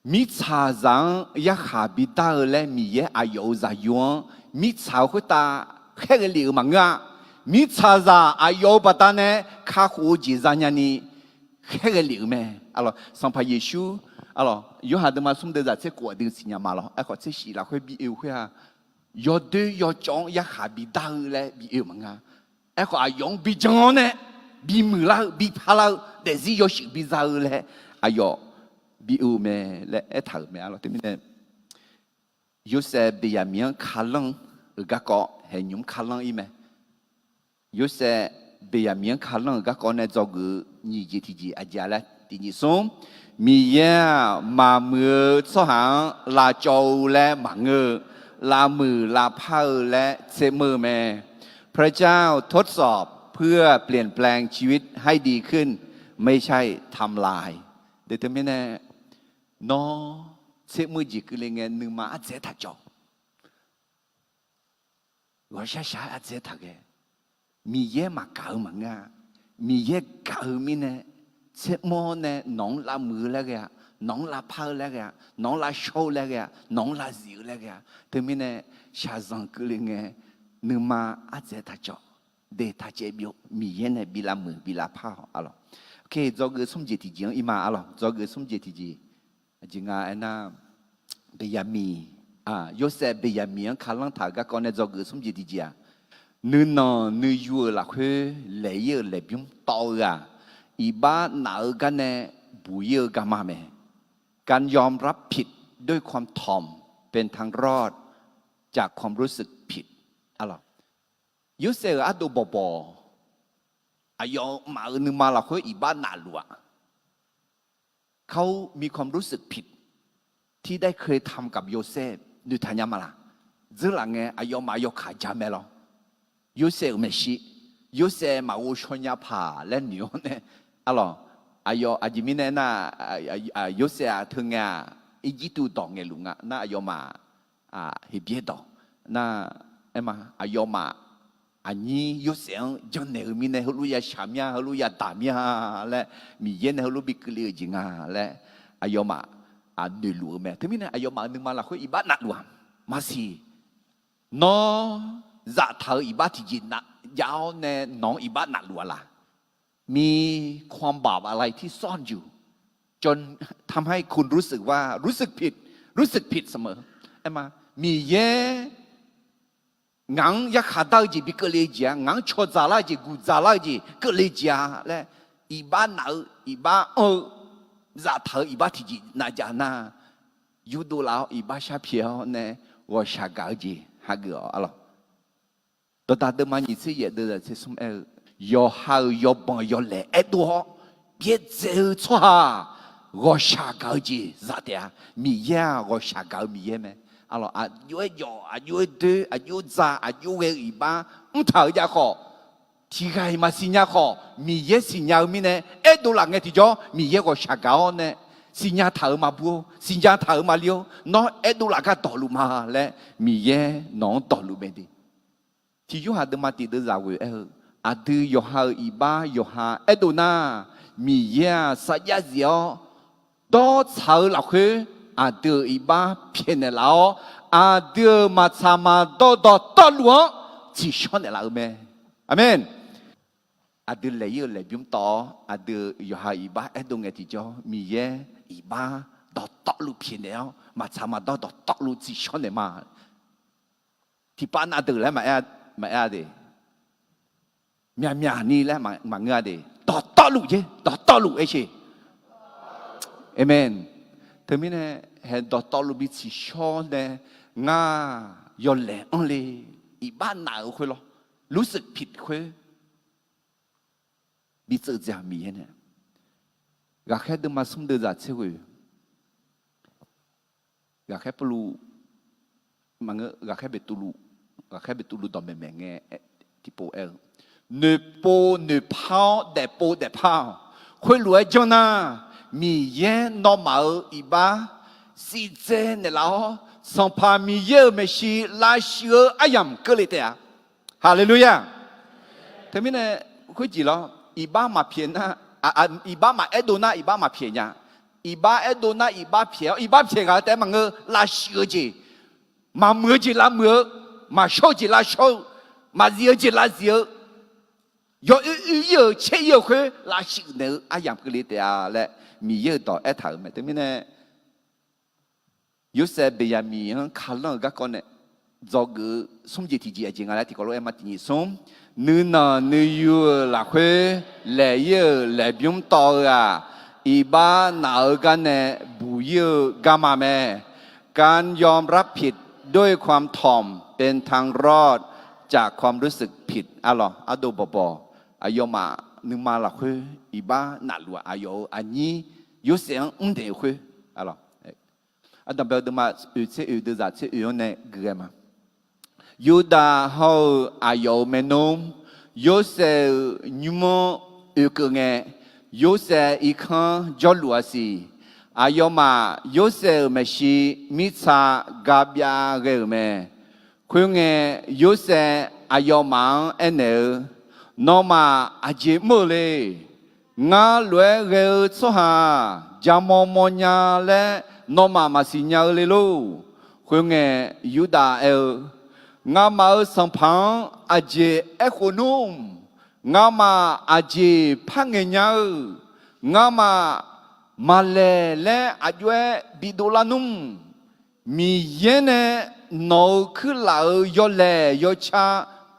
mirtsaqzaq-anr yarkhaq bidar-eu laer Miqyaer aqyawf-euq zaqyo-anr mirtsaq-eu khoertav khaerghae lef-euq maqngeur-a. Mirtsaqzaq aqyawf-euq baqdanae kakhof-eu jeq zanya ni khaerghae lef-euq mae. Sanqpaq Yeqsur, arlawq, Yorhaq deuvma smr deuvzaq tser khof aqdui siqnya ma lawq. Aerkhawf tser shif lafkhoer bi oe-eu khoer-aq, yawdoer yawcawv-anr yarkhaq bidar-eu laer bi oe-eu maqngeur-a. Aerkhawf aqyawf-anr bijan-awr nae, bimuiq lar-eu, bi parlar-eu, daefzir yawshuif biza-eu laer aqyawf bi oe-eu mae laer aertaq-euq mae arlawq. Teumirnae Yorsaev Beqyaqmiq-anr kalanr-euq garkawv haeqnymr kalanr-ir mae. Yorsaev Beqyaqmiq-anr kalanr-euq garkawv nae dzawgeuf-eu nyiq jeq tiqjeq aqjeq-a laer tiq nyiq smr, Miqyaer-aq maqmuiq-eu tsawrhaq-anr lavcawv-eu laer maqngeur-eu, lavmuiq lavpar-eu laer tser mr-eu mae. พระเจ้าทดสอบเพื่อเปลี่ยนแปลงชีวิตให้ดีขึ้น ไม่ใช่ทำลาย Deuq teumirnae, nawr tser mr jeq keuvle ngae nuima ardzaeq taq cawv. Ghawqshaq shaq-aer ardzaeq taq ghae. Miqyaer maqgaq-eu maqngeur-a. Miqyaer gaq-eu mirnae, tser mr-awr nae nawq-anr lavmuiq-eu laer ghae-a. Nawq-anr lavpar-eu laer ghae-a, nawq-anr lavshawr-eu laer ghae-a, nawq-anr lavzif-eu laer ghae-a. Teumirnae shaqzanq keuvle ngae, nuima ardzaeq taqcawq, de taqcaev byov, Miqyaer nae bi lavmuiq bi lavpar-awq arlawq. Oke, dzawgeuf smr jeq tiqjeq-anr ir ma arlawq, dzawgeuf smr jeq tiqjeq. Aqjeq nga aernar, Beqyaqmiq, Yorsaev Beqyaqmiq-anr kalanr taq-euq garkawv nae dzawgeuf smr jeq tiqjeq-aq, nuinanq nuiyu-euq lafkhoer laeq-ir-euq laeqbymr tawv-eu-aq, iqbax naf-eu gar nae buq-ir-eu garma mae. การยอมรับผิดด้วยความถ่อม เป็นทางรอดจากความรู้สึกผิด arlawq. Yorsaev-euq ardov bawqbawq, aqyawfmaf-euq nuima lafkhoer iqbax nafluf-aq, เขามีความรู้สึกผิดที่ได้เคยทำกับโยเซฟ noeqtaq nya ma laq? Dzeurlaf ngae aqyawfmaf yawkaq ja mae lawr. Yorsaev-euq maeqshi, Yorsaev maqghov shaw nya paq laer noeq-awr nae, arlawq, aqyawf aqjeq mirnae nar, Yorsaev-aq teu ngae-aq, Irjirtuv dawq ngaeqluf nga nar aqyawfmaf, Heqbyaer dawq nar, aer ma, aqyawfmaf aqnyir Yorsaev-anr janrnaeq-eu mirnae heulof ya shaq mir-a, heulof ya daq mir-a laer, Miqyaer nae heulof bi keuvle-eu jeq nga laer, aqyawfmaf noeqluf-eu mae. Teumirnae aqyawfmaf-euq nuima lafkhoer iqbax nafluf-aq, maqsiq, nawr zaftaq-eu iqbax tiqjeq jav-awr nae nawq-anr iqbax nafluf-a laq? มีความบาปอะไรที่ซ่อนอยู่ จนทำให้คุณรู้สึกว่า รู้สึกผิด รู้สึกผิดเสมอ Miqyaer ngaq-anr yarkhaq dar-eu jeq bi keuvle jeq-a, ngaq-anr cawqdzaq lar-eu jeq, guqdzaq lar-eu jeq keuvle jeq-a laer, iqbax naf-eu, iqbax anr-eu, zaftaq-eu iqbax tiqjeq navjav nar, yurdov laf-awr iqbax shar pyaeq-awr nae ghawqshaq gaq-eu jeq hageuf-awq arlawq. Dawqdaq deuvma nyiq tser yaef deuv zaq tser smr aer-eu, yawqha-euq yawbanq yawlaeq aerdov-awr byaerdzae-eu tsawrhaq-aq, ghawqshaq gaq-eu jeq za taef-a. Miqyaer-aq ghawqshaq gaq-eu Miqyaer mae. Arlawq, aqjox-aer jawf, aqjox-aer doer, aqjox-aer dza, aqjox ghae-eu iqbax mrtaq-euq jav khawf, tiqghaq-iq maqsiq nya khawf, Miqyaer siqnya-eu mirnae aerdov laf ngae tiqjawr, Miqyaer ghawqshaq gaq-awr nae, siqnya taq-euq maqbur-or, siqnya taq-euq maqli-or, nawr aerdov laf gar dawqluf ma laer, Miqyaer nawq-anr dawqluf mae de. Tiq Yorhaq deuvma tiq deuv zaq ghoeq aer-eu, aqdui yawqha-euq iqbax yawqha aerdov nar, Miqyaer-aq sarjax zif-awr, dawrtsaq-eu lafkhoer aqdui-euq iqbax pyaeqnaeq laf-awr, aqdui-euq maqtsaq maqdawr dawqtawvluf-anr tsiqshawr naeqlaf-eu mae. Aqmeq. Aqdui laeq-ir-euq laeqbymr tawv-awr, aqdui-euq yawqha-euq iqbax aerdov ngae tiqjawr, Miqyaer iqbax dawqtawvluf pyaeqnaeq-awr, maqtsaq maqdawr dawqtawvluf tsiqshawr naeq ma. Tiqpav nav deuq laer maqaer-a de. Myaqmyaq ni laer maqngeur-a de. Dawqtawvluf jeq, dawqtawvluf aer sheq. Aqmeq. Teumirnae, haeq dawqtawvluf bi tsiqshawr nae, ngar yawlaeq anr le, iqbax naf-euq khoer lawr, รู้สึกผิด khoer bi tseuv dzaeq-a Miqyaer nae. Ghaqkhaer deuvma smr deuv zaq tser ghoeq, ghaqkhaer Pawrluv, maqngeur, ghaqkhaer Beqtuvluv, ghaqkhaer Beqtuvluv dawqmaeq maeq ngae tiqpov aer-eu, noeqpov noeqpar-awr daefpov daefpar-awq. Khoerlof-aer janr nar, Miqyaer nawmaf-euq iqbax sivdzae naeqlaf-awr, Sanqpaq Miqyaer-euq maeqshi lavshuif-eu aryamq keuvle taef-a. Haleluya! Teumirnae, khoerjeq lawr, iqbax maqpyaeq nar, iqbax maqaer dov nar iqbax maqpyaeq nya. Iqbax aer dov nar iqbax pyaeq-awr, iqbax pyaeq ghaq-eu taef-aer maqngeur, lavshuif-eu jeq, maqmuiq-eu jeq lavmuiq-eu, maqshawr-eu jeq lavshawr-eu, maqzif-eu jeq lavzif-eu, yawoer oer-ir-euq caer-ir-euq khoer lavshuif naeq-eu aryamq keuvle taef-a laer Miqyaer-euq dawq aertaq-euq mae. Teumirnae, Yorsaev Beqyaqmiq-anr kalanr-euq garkawv nae dzawgeuf-eu smr jeq tiqjeq aqjeq nga laer tiqkawv lof-aer ma tiq nyiq smr, nuinanq nuiyu-euq lafkhoer laeq-ir-euq laeqbymr tawv-eu-aq, iqbax naf-eu gar nae buq-ir-eu garma mae. การยอมรับผิดด้วยความถ่อมเป็นทางรอดจากความรู้สึกผิด arlawq, ardov bawqbawq, aqyawfmaf nuima lafkhoer iqbax nafluf-aq, aqyawf-euq aqnyir Yorsaev-anr mrnaeq-eu khoer, arlawq, Ardanqbae-eu deuvma oeq tser oeq deuv zaq tser oeq-anr nae guiqghae ma. Yurdav hawr-eu aqyawf-euq maernmr, Yorsaev-euq nymr-anr oekeuv ngae, Yorsaev irkanr jawrluf-a siq. Aqyawfmaf Yorsaev-euq maeqshi mirtsa gabyav ghae-euq mae. Khoerngae, Yorsaev aqyawfmaf-anr aernaeq-eu, Nawmaf aqjeq mr-eu le. Ngar lof-aer ghae-eu tsawrhaq-aq, jamaw mawnya laer nawmaf maqsiq nya-eu le lor. Khoerngae, Yurdav aer-eu, Ngamaf-euq sanqpaq-anr aqjeq aerkhof nmr? Ngamaf aqjeq par ngaeq nya-eu? Ngamaf maqlaeq laer aqjox-aer bidov lar nmr? Miqyaer nae nawq-euq kuirlaf-euq yawlaeq yawca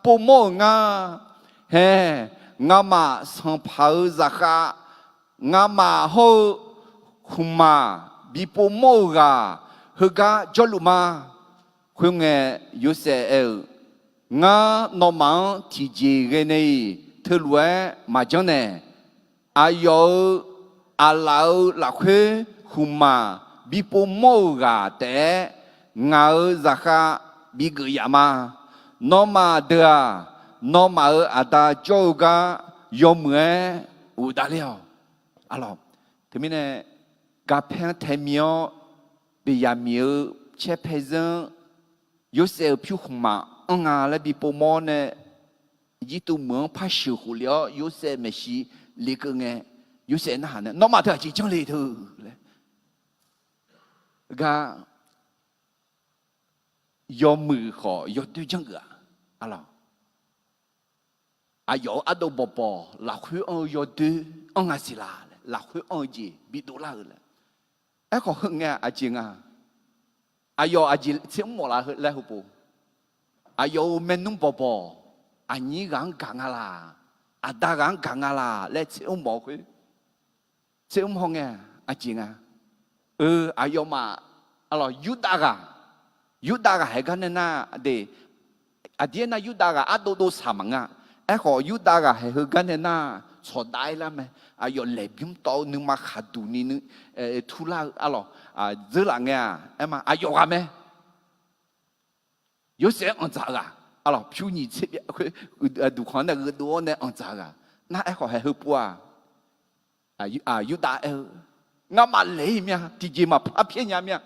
povmawr-euq nga. Hae, ngamaf sanqpaq-euq zaqkhav, ngamaf hawr-eu khmqmaq bi povmawr-euq ghaq heugar jawrluf ma. Khoerngae, Yorsaev aer-eu, Ngar nawmaf-anr tiqjeq ghae nae-iq teulof-aer maqjanr naeq. Aqyawf-euq aqlaf-euq lafkhoer khmqmaq bi povmawr-euq ghaq taef-aer, ngaq-euq zaqkhav bigeuf yaf ma. Nawmaf deuq-aq, nawmaf-euq aqda jawr-eu gar yawmuiq-aer ghofdav ler-awq. Arlawq, teumirnae garpaer-anr tae mi-awr, Beqyaqmiq-eu caer pae zeur-anr Yorsaev-euq pyur khmqmaq anr nga laer bi povmawr nae, Irjirtuv meuq-anr par sheuqkhof le-awr Yorsaev maeqshi lekeuv ngae, Yorsaev narhaq nae, Nawmaf teu aqjeq janr le teu laer. Gar yawmuiq khawf yawdoer janrgeuf-aq, arlawq, aqyawf-euq ardov bawqbawq lafkhoer anr-eu yawdoer anr nga siq laq laer, lafkhoer anr-eu jeq bidov lar-euq laer. Aerkhawf heu ngae aqjeq nga, aqyawf aqjeq tser mr mawf laf laer heupov, aqyawf-euq maernmr bawqbawq aqnyir ghaq-anr gaq nga laq, aqda ghaq-anr gaq nga laq laer tser mr mawf-eu khoer, tser mr hawngae aqjeq nga. Eu, aqyawfmaf, arlawq, Yurdav ghaq, Yurdav ghaq haeq gar nae nar de, aqdir aernar Yurdav ghaq ardov dov saq maqngeur-a. Aerkhawf Yurdav ghaq haeq heugar nae nar, tsawqdav-ir lar mae. Aqyawf laeqbymr tawv-eu nuima khaqduq ni turlar-eu, arlawq, dzeurlaf ngae-aq, aerma aqyawf ghaq mae. Yorsaev-anr anqdzaq-eu ghaq, arlawq, pyur nyiq tser byav khoer duqkhanq-anr nae gheudov-awr nae anqdzaq-eu ghaq. Nar aerkhawf haeq heupov-aq, Yurdav aer-eu, Ngamaf laeq-ir mya, tiqjeq maqpar pyaer nya mya.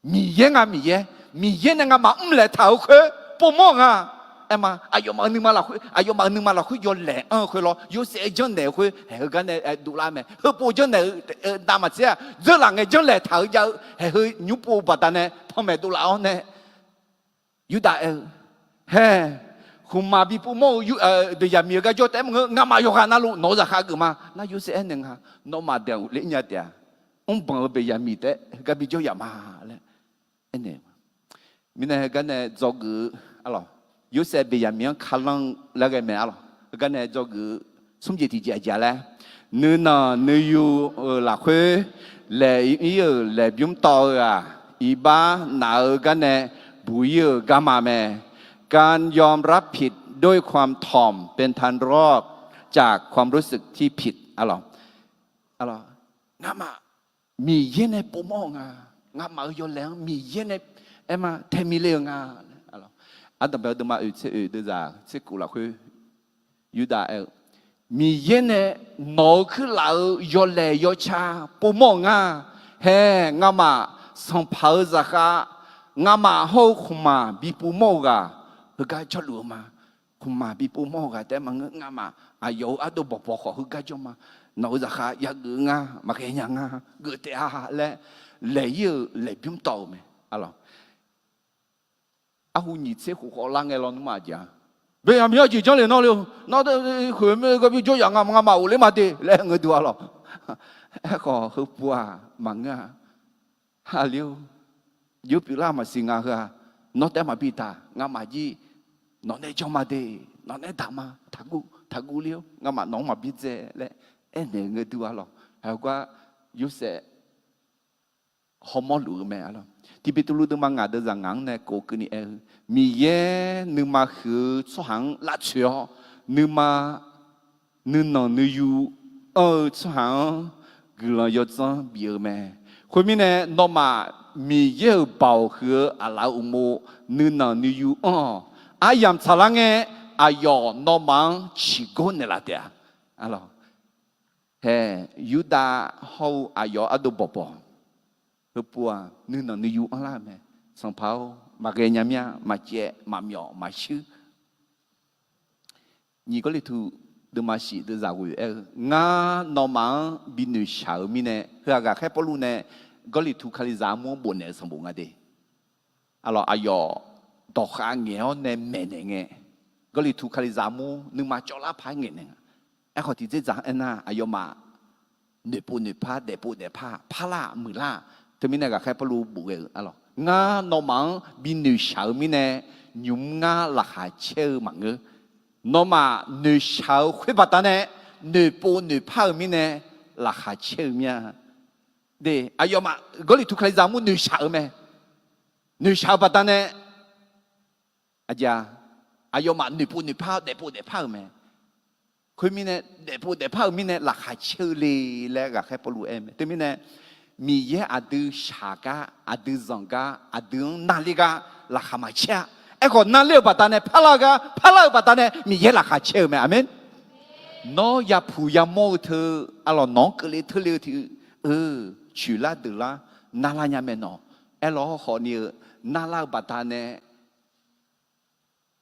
Miqyaer nga Miqyaer, Miqyaer nae ngamaf mrlaeq taq-euq khoer povmawr-eu nga. Aerma, aqyawfmaf-euq nuima lafkhoer, aqyawfmaf-euq nuima lafkhoer yawlaeq anr-eu khoer lawr, Yorsaev janrnaeq-eu khoer haeq heugar nae dovlar mae. Heupov janrnaeq-eu nav maqtser-aq, dzeurlaf ngae janrlaeq taq-eu jav-eu haeq heu nymr pov-eu baqdanae panmaeq dovlaf-awr nae, Yurdav aer-eu, Hae, khmqmaq bi povmawr-eu Beqyaqmiq-eu gar jawr taef-aer maqngeur, ngamaf yawqghaq navluf nawq-eu zaqkhav geuf ma. Nar Yorsaev aernaeq nga, Nawmaf deuq ler nya taef-a. Mrbaq-eu Beqyaqmiq taef-aer heugar bi jawr yaf ma laer aernaeq. Mirnae heugar nae dzawgeuf-eu, arlawq, Yorsaev Beqyaqmiq-anr kalanr-eu laer ghae mae, arlawq, heugar nae dzawgeuf-eu smr jeq tiqjeq aqjeq-a laer, nuinanq nuiyu-euq lafkhoer laeq-ir-euq laeqbymr tawv-eu-aq, iqbax naf-eu gar nae buq-ir-euq garma mae. การยอมรับผิดด้วยความถ่อม เป็นทางรอดจากความรู้สึกที่ผิด arlawq, arlawq, ngamaf Miqyaer nae povmawr-eu nga. Ngamaf-euq yawlaeq-anr Miqyaer nae aerma tae mi le-eu nga. Ardanqbae-eu deuvma oeq tser oeq deuvzaq tser kov lafkhoer Yurdav aer-eu, Miqyaer nae nawq-eu kuirlaf-euq yawlaeq yawca povmawr-eu nga. Hae, ngamaf sanqpaq-euq zaqkhav, ngamaf hawr-eu khmqmaq bi povmawr-eu ghaq heugar jawrluf-eu ma. Khmqmaq bi povmawr-eu ghaq taef-aer maqngeur, ngamaf aqyawf-euq ardov bawqbawq khawf heugar jawr ma. Nawq-euq zaqkhav yageuf nga, maqghae nya nga, geuf taef-a laer laeq-ir-euq laeqbymr tawv-euq mae, arlawq. Arhu nyiq tser khof khawf lar ngae lawnmr-aq jeq-a, Beqyaqmiq-anr jeq janrle nawr le-eu, nawr khoeq mae gharbyur jawr yaf nga, ngamaf ghofler ma de laer ngeur duq, arlawq. Aerkhawf heupov-aq maqngeur-a. Aqli-or, jawr pyeuflar maqsiq nga heu-aq, nawr taef-aer maqbi daq, ngamaf jir nawq nae janr ma de, nawq nae daq ma, taqguv taqguv le-or, ngamaf nawq-anr maqbi dzae laer aernaeq-eu ngeur duq, arlawq. Heugar Yorsaev hawmawr luf-eu mae, arlawq. Tiqbeqtuvluv deuvma ngaq deuvzaq ngaq-anr nae kov keuvni aer-eu, Miqyaer nuima huiq-eu tsawrhaq-anr lavtsoeq-awr, nuima nuinanq nuiyu anr-eu tsawrhaq-anr guiqlanq yawdzanr bif-eu mae. Khoermirnae, nawmaf Miqyaer-euq baoq huiq-eu aqlaf-euq uqmov nuinanq nuiyu anr-awq. Aryamq tsaqlar ngae, aqyawf nawmaf-anr ciqgor naeqlaf taef-a. Hae, Yurdav hawr-eu aqyawf ardov bawqbawq heupov-aq, nuinanq nuiyu anrlar-eu mae. Sanqpaq-or, maqghae nya mir-a, maqcaev maqmyawf maqshuir. Nyiq Gawrliqtu deuvma shif deuvzaq ghoe aer-eu, Ngar nawmaf-anr bi noeqshaq-euq mirnae, heu-aq ghaqkhaer Pawrluv nae Gawrliqtu Kalizaq armur-anr bofnaeq-eu sanqbof nga de. Arlawq, aqyawf dawqkhav ngaeq-awr nae maeqnaeq ngae, Gawrliqtu Kalizaq armur nuima cawvlar paq-aer ngaeqnaeq nga. Aerkhawf tiqdzerdzaq-anr aernar, aqyawfmaf noeqpov noeqpar, daefpov daefpar-aq, parlar-aq, muiqlar-aq. Teumirnae ghaqkhaer Pawrluv bof ghae-eu, arlawq, Ngar nawmaf-anr bi noeqshaq-euq mirnae, nymq mr ngar laqkhaq caer-eu maqngeur. Nawmaf noeqshaq-eu khoer baqdanae, noeqpov noeqpar-euq mirnae laqkhaq caer-eu mir-a. De, aqyawfmaf Gawrliqtu Kalizaq armur noeqshaq-eu mae. Noeqshaq-eu baqdanae, aqjeq-a, aqyawfmaf noeqpov noeqpar, daefpov daefpar-euq mae. Khoermirnae, daefpov daefpar-euq mirnae laqkhaq caer-eu le laer ghaqkhaer Pawrluv aer mae. Teumirnae, Miqyaer aqdui shaq gar, aqdui zanq gar, aqdui-anr navler gar laqkhaq maqcaer-a. Aerkhawf navler-euq baqdanae parlar-eu gar, parlar-euq baqdanae Miqyaer laqkhaq caer-eu mae. Aqmeq. Nawr yapuq yamawr-eu teu, arlawq, nawq-anr keuvle teule-eu teu, eu, coeqlar deuqlar narlar nya mae nawq. Aerlawq, hawkhaw ni-eu narlar-eu baqdanae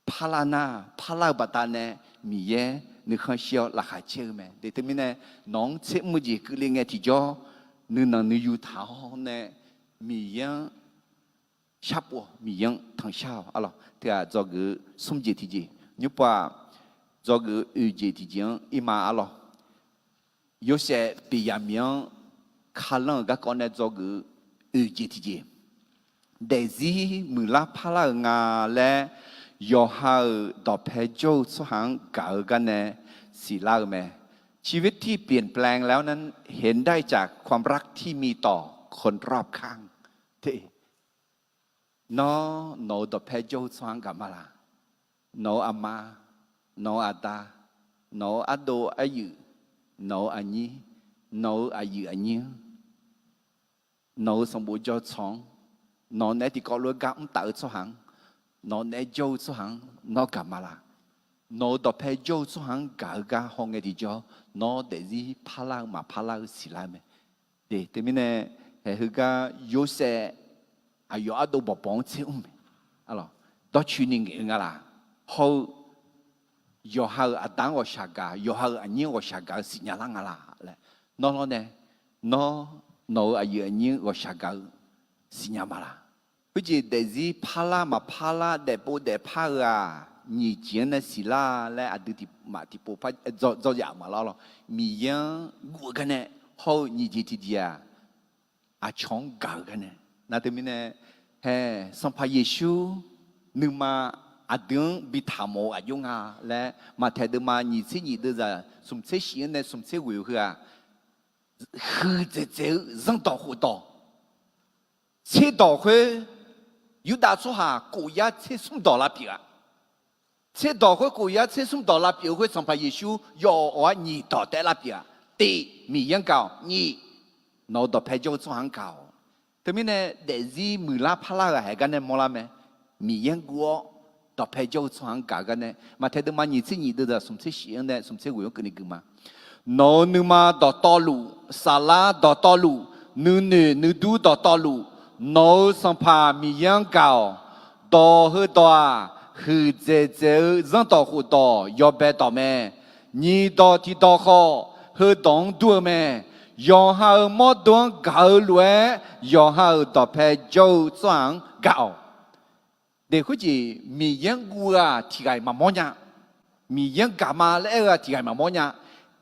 parlar nar, parlar-eu baqdanae Miqyaer nuikhanr shir-awr laqkhaq caer-eu mae. De, teumirnae nawq-anr tser mr-eu jeq keuvle ngae tiqjawr, nuinanq nuiyu taq-awr nae Miqyaer-anr sharpov, Miqyaer-anr tanqshar-awq, arlawq. Teu-aq dzawgeuf-eu smr jeq tiqjeq, nymrpov-aq dzawgeuf-eu oeq jeq tiqjeq-anr irma, arlawq. Yorsaev Beqyaqmiq-anr kalanr-euq garkawv nae dzawgeuf-eu oeq jeq tiqjeq, daefzir muiqlar parlar-euq nga laer yawqha-euq dawqpae jawr-eu tsawrhaq-anr gaq-eu garnae siqlar-eu mae. ชีวิตที่เปลี่ยนแปลงแล้วนั้น เห็นได้จากความรักที่มีต่อคนรอบข้าง Nawr, nawq-euq dawqpae jawr-eu tsawrhaq-anr gaq ma laq? Nawq-euq aqma, nawq-euq aqda, nawq-euq ardov aryuif, nawq-euq aqnyir, nawq-euq aqyuif aqnyir-anr, nawq-euq sanqbof jawr tsanq-anr, nawq naeq-aer tiqkawv lof-aer gar mr taf-eu tsawrhaq-anr, nawq naeq-aer jawr-eu tsawrhaq-anr nawr gaq ma laq? Nawq-euq dawqpae jawr-eu tsawrhaq-anr gaq-eu gar hawngae tiqjawr, nawr daefzir parlar-eu maqparlar-eu siqlar-eu mae. De, teumirnae, haeq heugar Yorsaev aqyawf ardov bawqbawq-anr tser mr mae. Dawrcoeni ngaeq-eu nga laq? Hawr-eu yawqha-euq aqda-anr ghawqshaq gaq, yawqha-euq aqnyir-anr ghawqshaq gaq-eu siqnya lar nga laq laer, nawr lawr nae, nawr, nawq-euq aqyuif aqnyir-anr ghawqshaq gaq-eu siqnya ma laq? Khoerjeq daefzir parlar maqparlar, daefpov daefpar-eu-aq, nyiq jeq-anr nae siqlar laer aqdui tiqmaf tiqpov par dzaw yaf ma lawr lawr. Miqyaer-anr guv-eu garnae, hawr-eu nyiq jeq tiqjeq-aq, aqcawq-anr gaq-eu garnae. Nar teumirnae, hae, Sanqpaq Yeqsur nuima aqdui-anr bi taq mawf-eu aqjox nga laer, Maqtaeq deuvma nyiq tser nyiq deuvzaq smq tser shif-anr nae smq tser ghoeq-eu heu-aq, huiqdzaeq dzaeq-eu zanrdawq khofdawq, tserdawq khoer, Yurdav tsawrhaq kof yar tser smr dawq lavpyeuf-a. Tserdawq khoer kof yar tser smr dawq lavpyeuf-eu khoer Sanqpaq Yeqsur yawf awq-awq-aer nyiq dawq taef-aer lavpyeuf-a. Tiq, Miqyaer-anr gaq-awq. Nyiq, nawq-euq dawqpae jawr-eu tsawrhaq-anr gaq-awq. Teumirnae daefzir muiqlar parlar-eu ghaq haeq garnae mawrlar mae. Miqyaer-anr guv-awr dawqpae jawr-eu tsawrhaq-anr gaq-eu garnae, Maqtaeq deuvma nyiq tser nyiq deuvzaq smq tser shif-anr nae smq tser ghoeq-anr keuvni gui ma. Nawq-euq nuima dawqtawvluf, saflar dawqtawvluf, nuinoeq nuidur dawqtawvluf, nawq-euq Sanqpaq Miqyaer-anr gaq-awq. Dawq heudawq-aq, huiqdzaeq dzaeq-eu zanrdawq khofdawq yawbae dawq mae. Nyiq dawq tiqdawq khawf, heudawq-anr dur-eu mae. Yawqha-euq mawrdo-anr gaq-eu lof-aer, yawqha-euq dawqpae jawr-eu tsawrhaq-anr gaq-awq. Daef khoerjeq Miqyaer-anr guv-eu-aq tiqghaq-iq maqmawr nya. Miqyaer-anr gaq ma laer aer-eu-aq tiqghaq-iq maqmawr nya.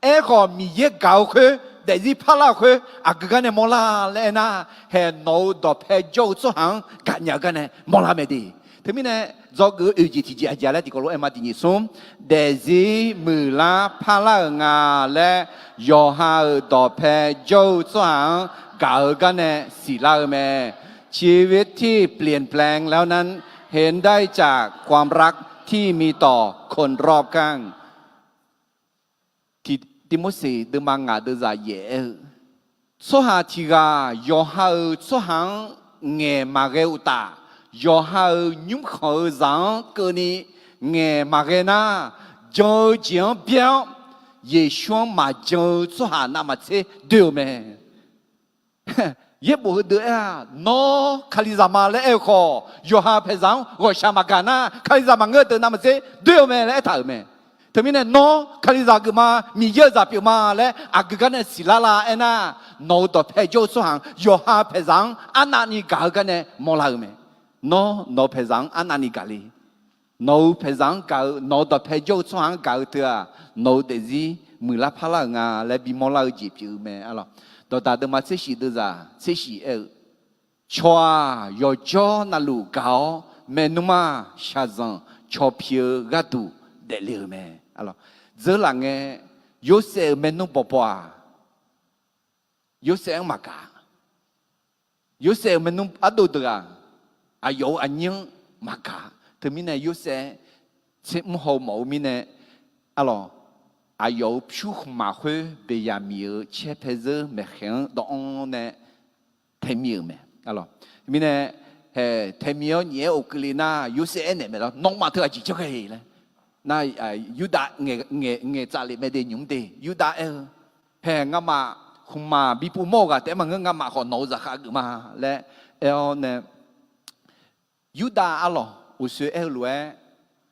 Aerkhawf Miqyaer gaq-eu khoer, daefzir parlar-eu khoer aqgeu garnae mawrlar laer aernar, haeq nawq-euq dawqpae jawr-eu tsawrhaq-anr gaqnya-eu garnae mawrlar mae de. Teumirnae, dzawgeuf-eu oeq jeq tiqjeq aqjeq laer tiqkawv lof-aer aer ma. Tiq nyiq smr, daefzir muiqlar parlar-euq nga laer yawqha-euq dawqpae jawr-eu tsawrhaq-anr gaq-eu garnae siqlar-eu mae. ชีวิตที่เปลี่ยนแปลงแล้วนั้น เห็นได้จากความรักที่มีต่อคนรอบข้าง Tiq Tivmorseq deuvma ngaq deuvzaq yaef aer-eu, tsawrhaq tiqghaq yawqha-euq tsawrhaq-anr ngaeq maqghae uqtaf, yawqha-euq nymrkhanq-eu zaq-anr keuvni ngaeq maqghae nar, jan-eu jeq-anr byaer-awr Yeqsur-anr maqjan-eu tsawrhaq navmaqtser doe-eu mae. Yaerbof heudeuq aer-aq, nawr Kalizaq ma laer aer-eu khawf, yawqha paeqzaq-anr ghawqshaq maqgaq nar, Kalizaq maqngeur-eu deuq navmaqtser doe-eu mae laer aertaq-euq mae. Teumirnae nawr Kalizaq geufma, Miqyaer-euq zaq pyeufma laer aqgeu gar nae siqlar la aernar, nawq-euq dawqpae jawr-eu tsawrhaq-anr yawqha paeqzaq-anr arnavni gaq-eu gar nae mawrlar-eu mae. Nawr nawq-eu paeqzaq-anr arnavni gaq le. Nawq-euq paeqzaq-anr gaq-eu, nawq-euq dawqpae jawr-eu tsawrhaq-anr gaq-eu teu-aq, nawq-euq daefzir muiqlar parlar-euq nga laer bimawr lar-eu jeq pyeuf-eu mae arlawq. Dawqdaq deuvma tser shif deuvzaq tser shif aer-eu, cawq-aq yawqjawr navluf gaq-awr, maernmr-aq shaqzanq cawq pi-eu gharduq daefle-euq mae. Dzeurlaf ngae, Yorsaev-euq maernmr bawqbawq-aq, Yorsaev-anr maqgaq. Yorsaev-euq maernmr ardov deuq-aq, aqyawf-euq aqnyir-anr maqgaq. Teumirnae Yorsaev tser mr haw-eu mawf-eu mirnae, arlawq, aqyawf-euq pyur khmqmaq khoer Beqyaqmiq-euq caer paezeur maeqkhaeq-anr dawvanr nae taemir-euq mae. Mirnae, hae, taemir-awr nyiq-aer of keuvle nar, Yorsaev aernaeq mae lawr, nawmaf teughaq jeq janr ghae laer. Nar, Yurdav ngaeqtsaf lef mae de nymq-mr de, Yurdav aer-eu, hae, ngamaf khmqmaq bi pov mawr-eu ghaq taef-aer maqngeur, ngamaf khawf nawq-euq zaqkhav geuf ma laer aer-awr nae, Yurdav arlawq uqsoe aer-eu lof-aer,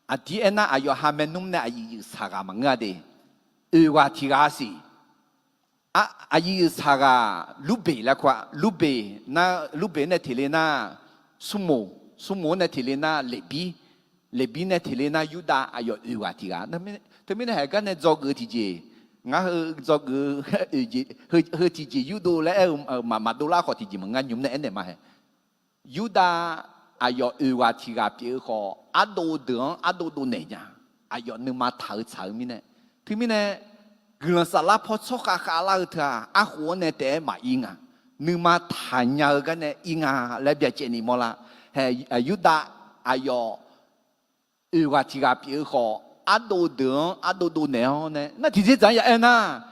aqdir aernar aqyawf ha maernmr nae aqyuif yuif saq ghaq maqngeur-a de, oeq ghaq tiq ghaq siq. Aqyuif yuif saq ghaq Lurbeq laer kur-a. Lurbeq nar, Lurbeq nae teq le nar, Smrmoq, Smrmoq-anr nae teq le nar Leqbir, Leqbir nae teq le nar Yurdav, aqyawf oeq ghaq tiq ghaq. Teumirnae haeq gar nae dzawgeuf tiqjeq, ngar heu dzawgeuf, heu tiqjeq yurdov laer aer-eu, maqdov lar khawf tiqjeq maqnga nymq nae aernaeq ma hae. Yurdav aqyawf oeq ghaq tiq ghaq pyeuf-eu khawf, ardov deuq-anr ardov dovnaeq nya. Aqyawf nuima taq-eu tsaq-eu mirnae. Teumirnae, guiqlanq saflar paw tsawrkhav khavlar-eu teu-aq, arkhof-anr nae taef-aer maqir nga. Nuima taqnya-eu gar nae ir nga laer byacaevni mawrlar. Hae, Yurdav aqyawf oeq ghaq tiq ghaq pyeuf-eu khawf, ardov deuq-anr ardov dovnaeq-awr nae, nar tiqjeq dzaq-anr ya aer nar,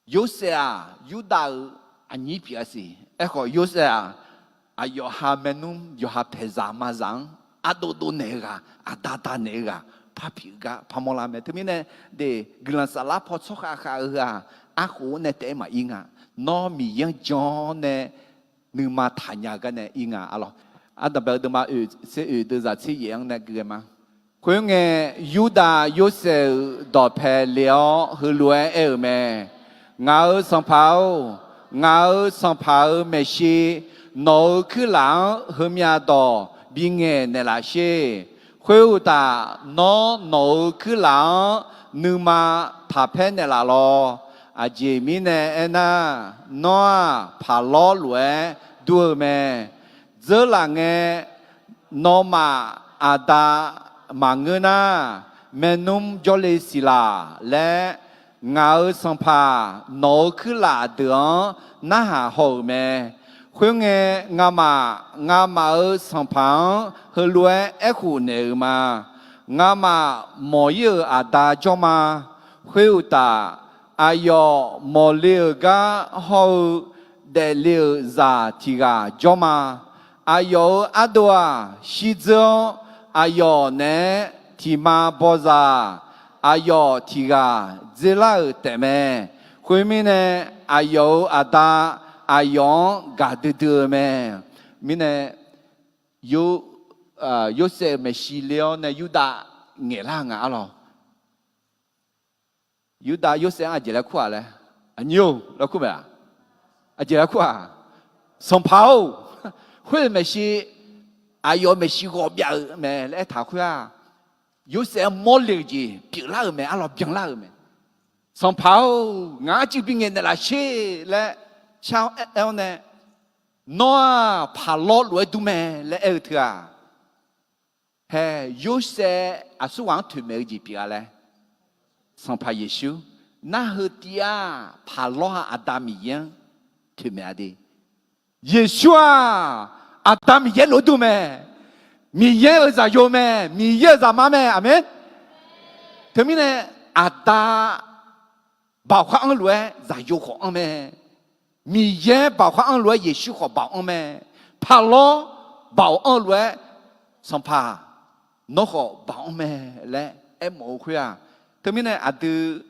Yorsaev-aq, Yurdav-euq aqnyir pyeuf-a siq. Aerkhawf, Yorsaev-aq, aqyawf ha maernmr, yawqha paeqzaq mazaq-anr ardov dovnaeq-eu ghaq, aqda danaeq-eu ghaq, par pyeuf-eu gar parmawr lar mae. Teumirnae, de, guiqlanq saflar paw tsawrkhav khav-eu heu-aq, arkhof-anr nae taef-aer maqir nga. Nawr Miqyaer-anr jan-awr nae nuima taqnya-eu gar nae ir nga arlawq. Ardanqbae-eu deuvma oeq tser oeq deuvzaq tser yaef-anr nae gui ghae ma. Khoerngae, Yurdav Yorsaev-euq dawqpae le-awr heulof-aer aer-euq mae. Ngaq-euq sanqpaq-or, ngaq-euq sanqpaq-euq maeqshi nawq-euq kuirlaf-anr heumyav dawq bingaeq naeqlaf sher. Khoeruqtaf, nawr nawq-euq kuirlaf-anr nuima taqpaer naeqlaf lawq. Aqjeq mirnae aernar, nawr-aq, paqlawr lof-aer dur-eu mae. Dzeurlaf ngae, nawmaf aqda maqngeur nar, maernmr jawrle siq laq laer, ngaq-euq sanqpaq nawq-euq kuirlaf deuq-anr narhaq haw-euq mae. Khoerngae, ngamaf, ngamaf-euq sanqpaq-anr heulof-aer aerkhof naeq-euq ma. Ngamaf mawq-ir-euq aqda jawr ma. Khoeruqtaf, aqyawf mawqle-euq gar hawr-eu daefle-euq zaq tiq ghaq jawr ma. Aqyawf-euq ardov-aq, shirdzeur-awr, aqyawf naeq-aer tiq ma bawzaq, aqyawf tiq ghaq dzerlar-euq taefmae. Khoermirnae, aqyawf-euq aqda aqyawf-anr gaqdui dui-eu mae. Mirnae, Yorsaev-euq maeqshi le-awr nae Yurdav ngaeqlar nga arlawq. Yurdav Yorsaev-anr aqjeq laer kur-aq laer, aqnyir-or laer kur mae-aq. Aqjeq laer kur-aq, sanqpaq-or, khoer-euq maeqshi, aqyawf maeqshi ghawqbyav-euq mae laer aertaq khoer-aq, Yorsaev-anr mawrle-euq jeq pyeuflar-euq mae arlawq, byanlar-euq mae. Sanqpaq-or, ngaq-anr arcuiv bingaeq naeqlaf sher laer shar-awr aer-awr nae, nawr-aq, paqlawr lof-aer dur mae laer aer-eu teu-aq, hae, Yorsaev aqsurghaq-anr toeqmaeq-eu jeq pyeuf-a laer, Sanqpaq Yeqsur, nar heu tiv-aq, paqlawr-aq, Aqda Miqyaer-anr toeqmaeq-a de. Yeqsur-aq, Aqda Miqyaer lof-aer dur mae. Miqyaer-euq zaqyo mae. Miqyaer-euq zaqmar mae. Aqmeq. Teumirnae, Aqda baoq khar anr lof-aer zaqyo khawf anr mae. Miqyaer baoq khar anr lof-aer Yeqsur khawf baoq anr mae. Paqlawr baoq anr lof-aer Sanqpaq nawr khawf baoq anr mae laer aermawf-eu khoer-aq, teumirnae aqdui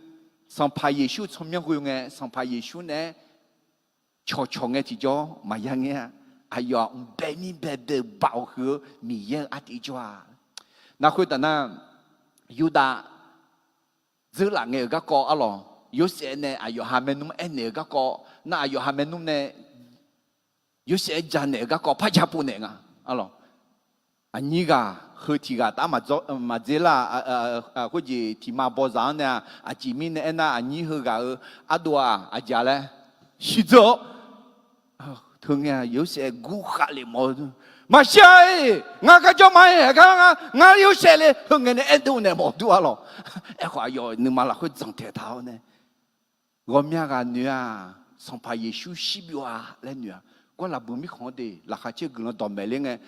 Sanqpaq Yeqsur tsawrmyanr ghoe ngae, Sanqpaq Yeqsur naeq-aer cawqcawq ngae tiqjawr maqya ngae-a. Aqyawf-aq, mqbae mir bae bae-eu baoq huiq-eu Miqyaer-euq artiv jawr-a. Nar khoertav nar, Yurdav dzeurlaf ngae-euq garkawv arlawq, Yorsaev nae aqyawf ha maernmr aernaeq-euq garkawv nar, aqyawf ha maernmr nae Yorsaev janaeq-euq garkawv par ja pov naeq nga arlawq. Aqnyir ghaq heu tiq ghaq taf maqdzer lar, khoerjeq tiq ma bawzaq-anr nae-aq, aqjeq mirnae aernar, aqnyir heughaq-euq ardov-aq aqjeq laer shirdzeur-awr, teungae-aq Yorsaev gurkhav lef mawf-eu, maqshir-a-iq, ngar garjawr ma-iq, haeq gar ngar Yorsaev le heu ngae nae aerdov naeq mawf dur arlawq. Aerkhawf aqyawf nuima lafkhoer dzanqtaeq taq-awr nae, ghawqmya ghaq noeq-aq, Sanqpaq Yeqsur shirbyov-a laer noeq-a. Gawrlaqbuiq mirkhanq-anr de, laqkhaq caer guiqlanq dawqmaeq ler ngae,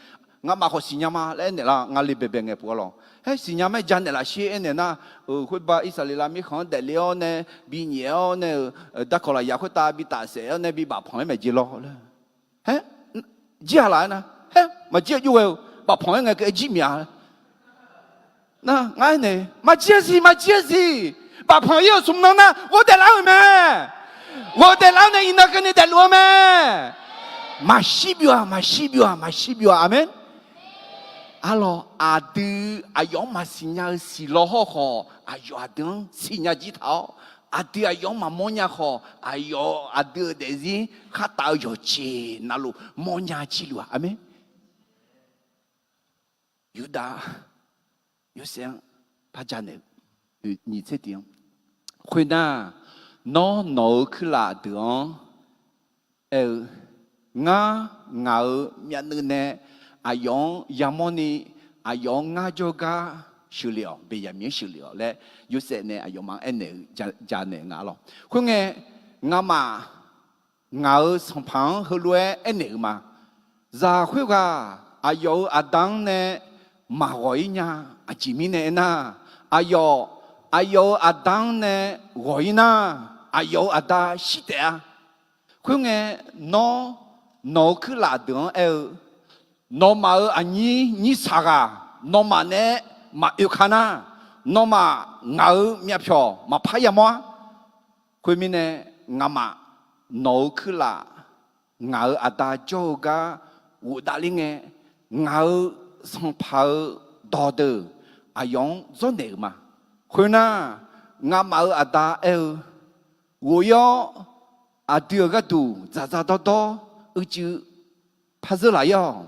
ngamaf khawf siqnya ma laer aernaeq lar nga le baebae ngae puq arlawq. Haer siqnya mae janaeq laf shir aernaeq nar, khoerba Irsaqleqlav mirkhanq-anr daefle-awr nae, binyaef-awr nae-euq darkawq lafyaq khoertav bi tafsaef-awr nae bi bafpanq-aer maeq jeq lawr laer. Haer jir-aq laf-aer nar, haer maqjir-a jov ghae-eu, bafpanq-aer ngae keuvjir miq-a. Nar ngar aernaeq, maqjir-a siq, maqjir-a siq. Bafpanq-ir-euq smq nan nar ghofdaef lar-euq mae. Ghofdaef lar-awr nae iqnan keuvni daefluf-eu mae. Maqshir byov-aq, maqshir byov-aq, maqshir byov-aq. Aqmeq. Arlawq, aqdui aqyawf-anr maqsiqnya-eu siqlaw hawr khawf, aqyawf aqdui-anr siqnya jir taq-awr, aqdui aqyawf-anr maqmawr nya khawf, aqyawf aqdui-euq daefzir khartaf-eu yawqjeq navluf mawrnya jir luf-aq. Aqmeq. Yurdav, Yorsaev-anr par janaeq-eu nyiq tser tiq-anr, khoernar, nawr nawq-eu kuirlaf deuq-anr aer-eu, ngar ngaq-euq myavnuiv nae aqyawf-anr yamawrni, aqyawf-anr ngar jawrgar sheuqlef-awq, Beqyaqmiq-anr sheuqlef-awq laer Yorsaev nae aqyawfmaf-anr aernaeq-eu janaeq nga lawq. Khoerngae, ngamaf ngaq-euq Sanqpaq-anr heulof-aer aernaeq-euq ma. Zaq khoerghaq aqyawf-euq aqda-anr nae maqghawq-ir nya. Aqjeq mirnae aernar, aqyawf, aqyawf-euq aqda-anr nae ghawq-ir nar, aqyawf-euq aqda shir taef-a. Khoerngae, nawr nawq-eu kuirlaf deuq-anr aer-eu, nawmaf-euq aqnyir nyirsaq ghaq nawmaf naeq-aer maqoe ka nar, nawmaf ngaq-euq myavpyawq maqpar yamawr-ar. Khoermirnae, ngamaf nawq-eu kuirlaf, ngaq-euq aqda jawr-eu gar ghofdav ler ngae, ngaq-euq Sanqpaq-euq dawqdeuq aqyawf-anr dzawrnaeq-euq ma. Khoernar, ngamaf-euq aqda aer-eu, ghof-ir-awr aqdui-euq gharduq dzaqdzaq dawrdawr uicuiv par zeur laf-ir-awq.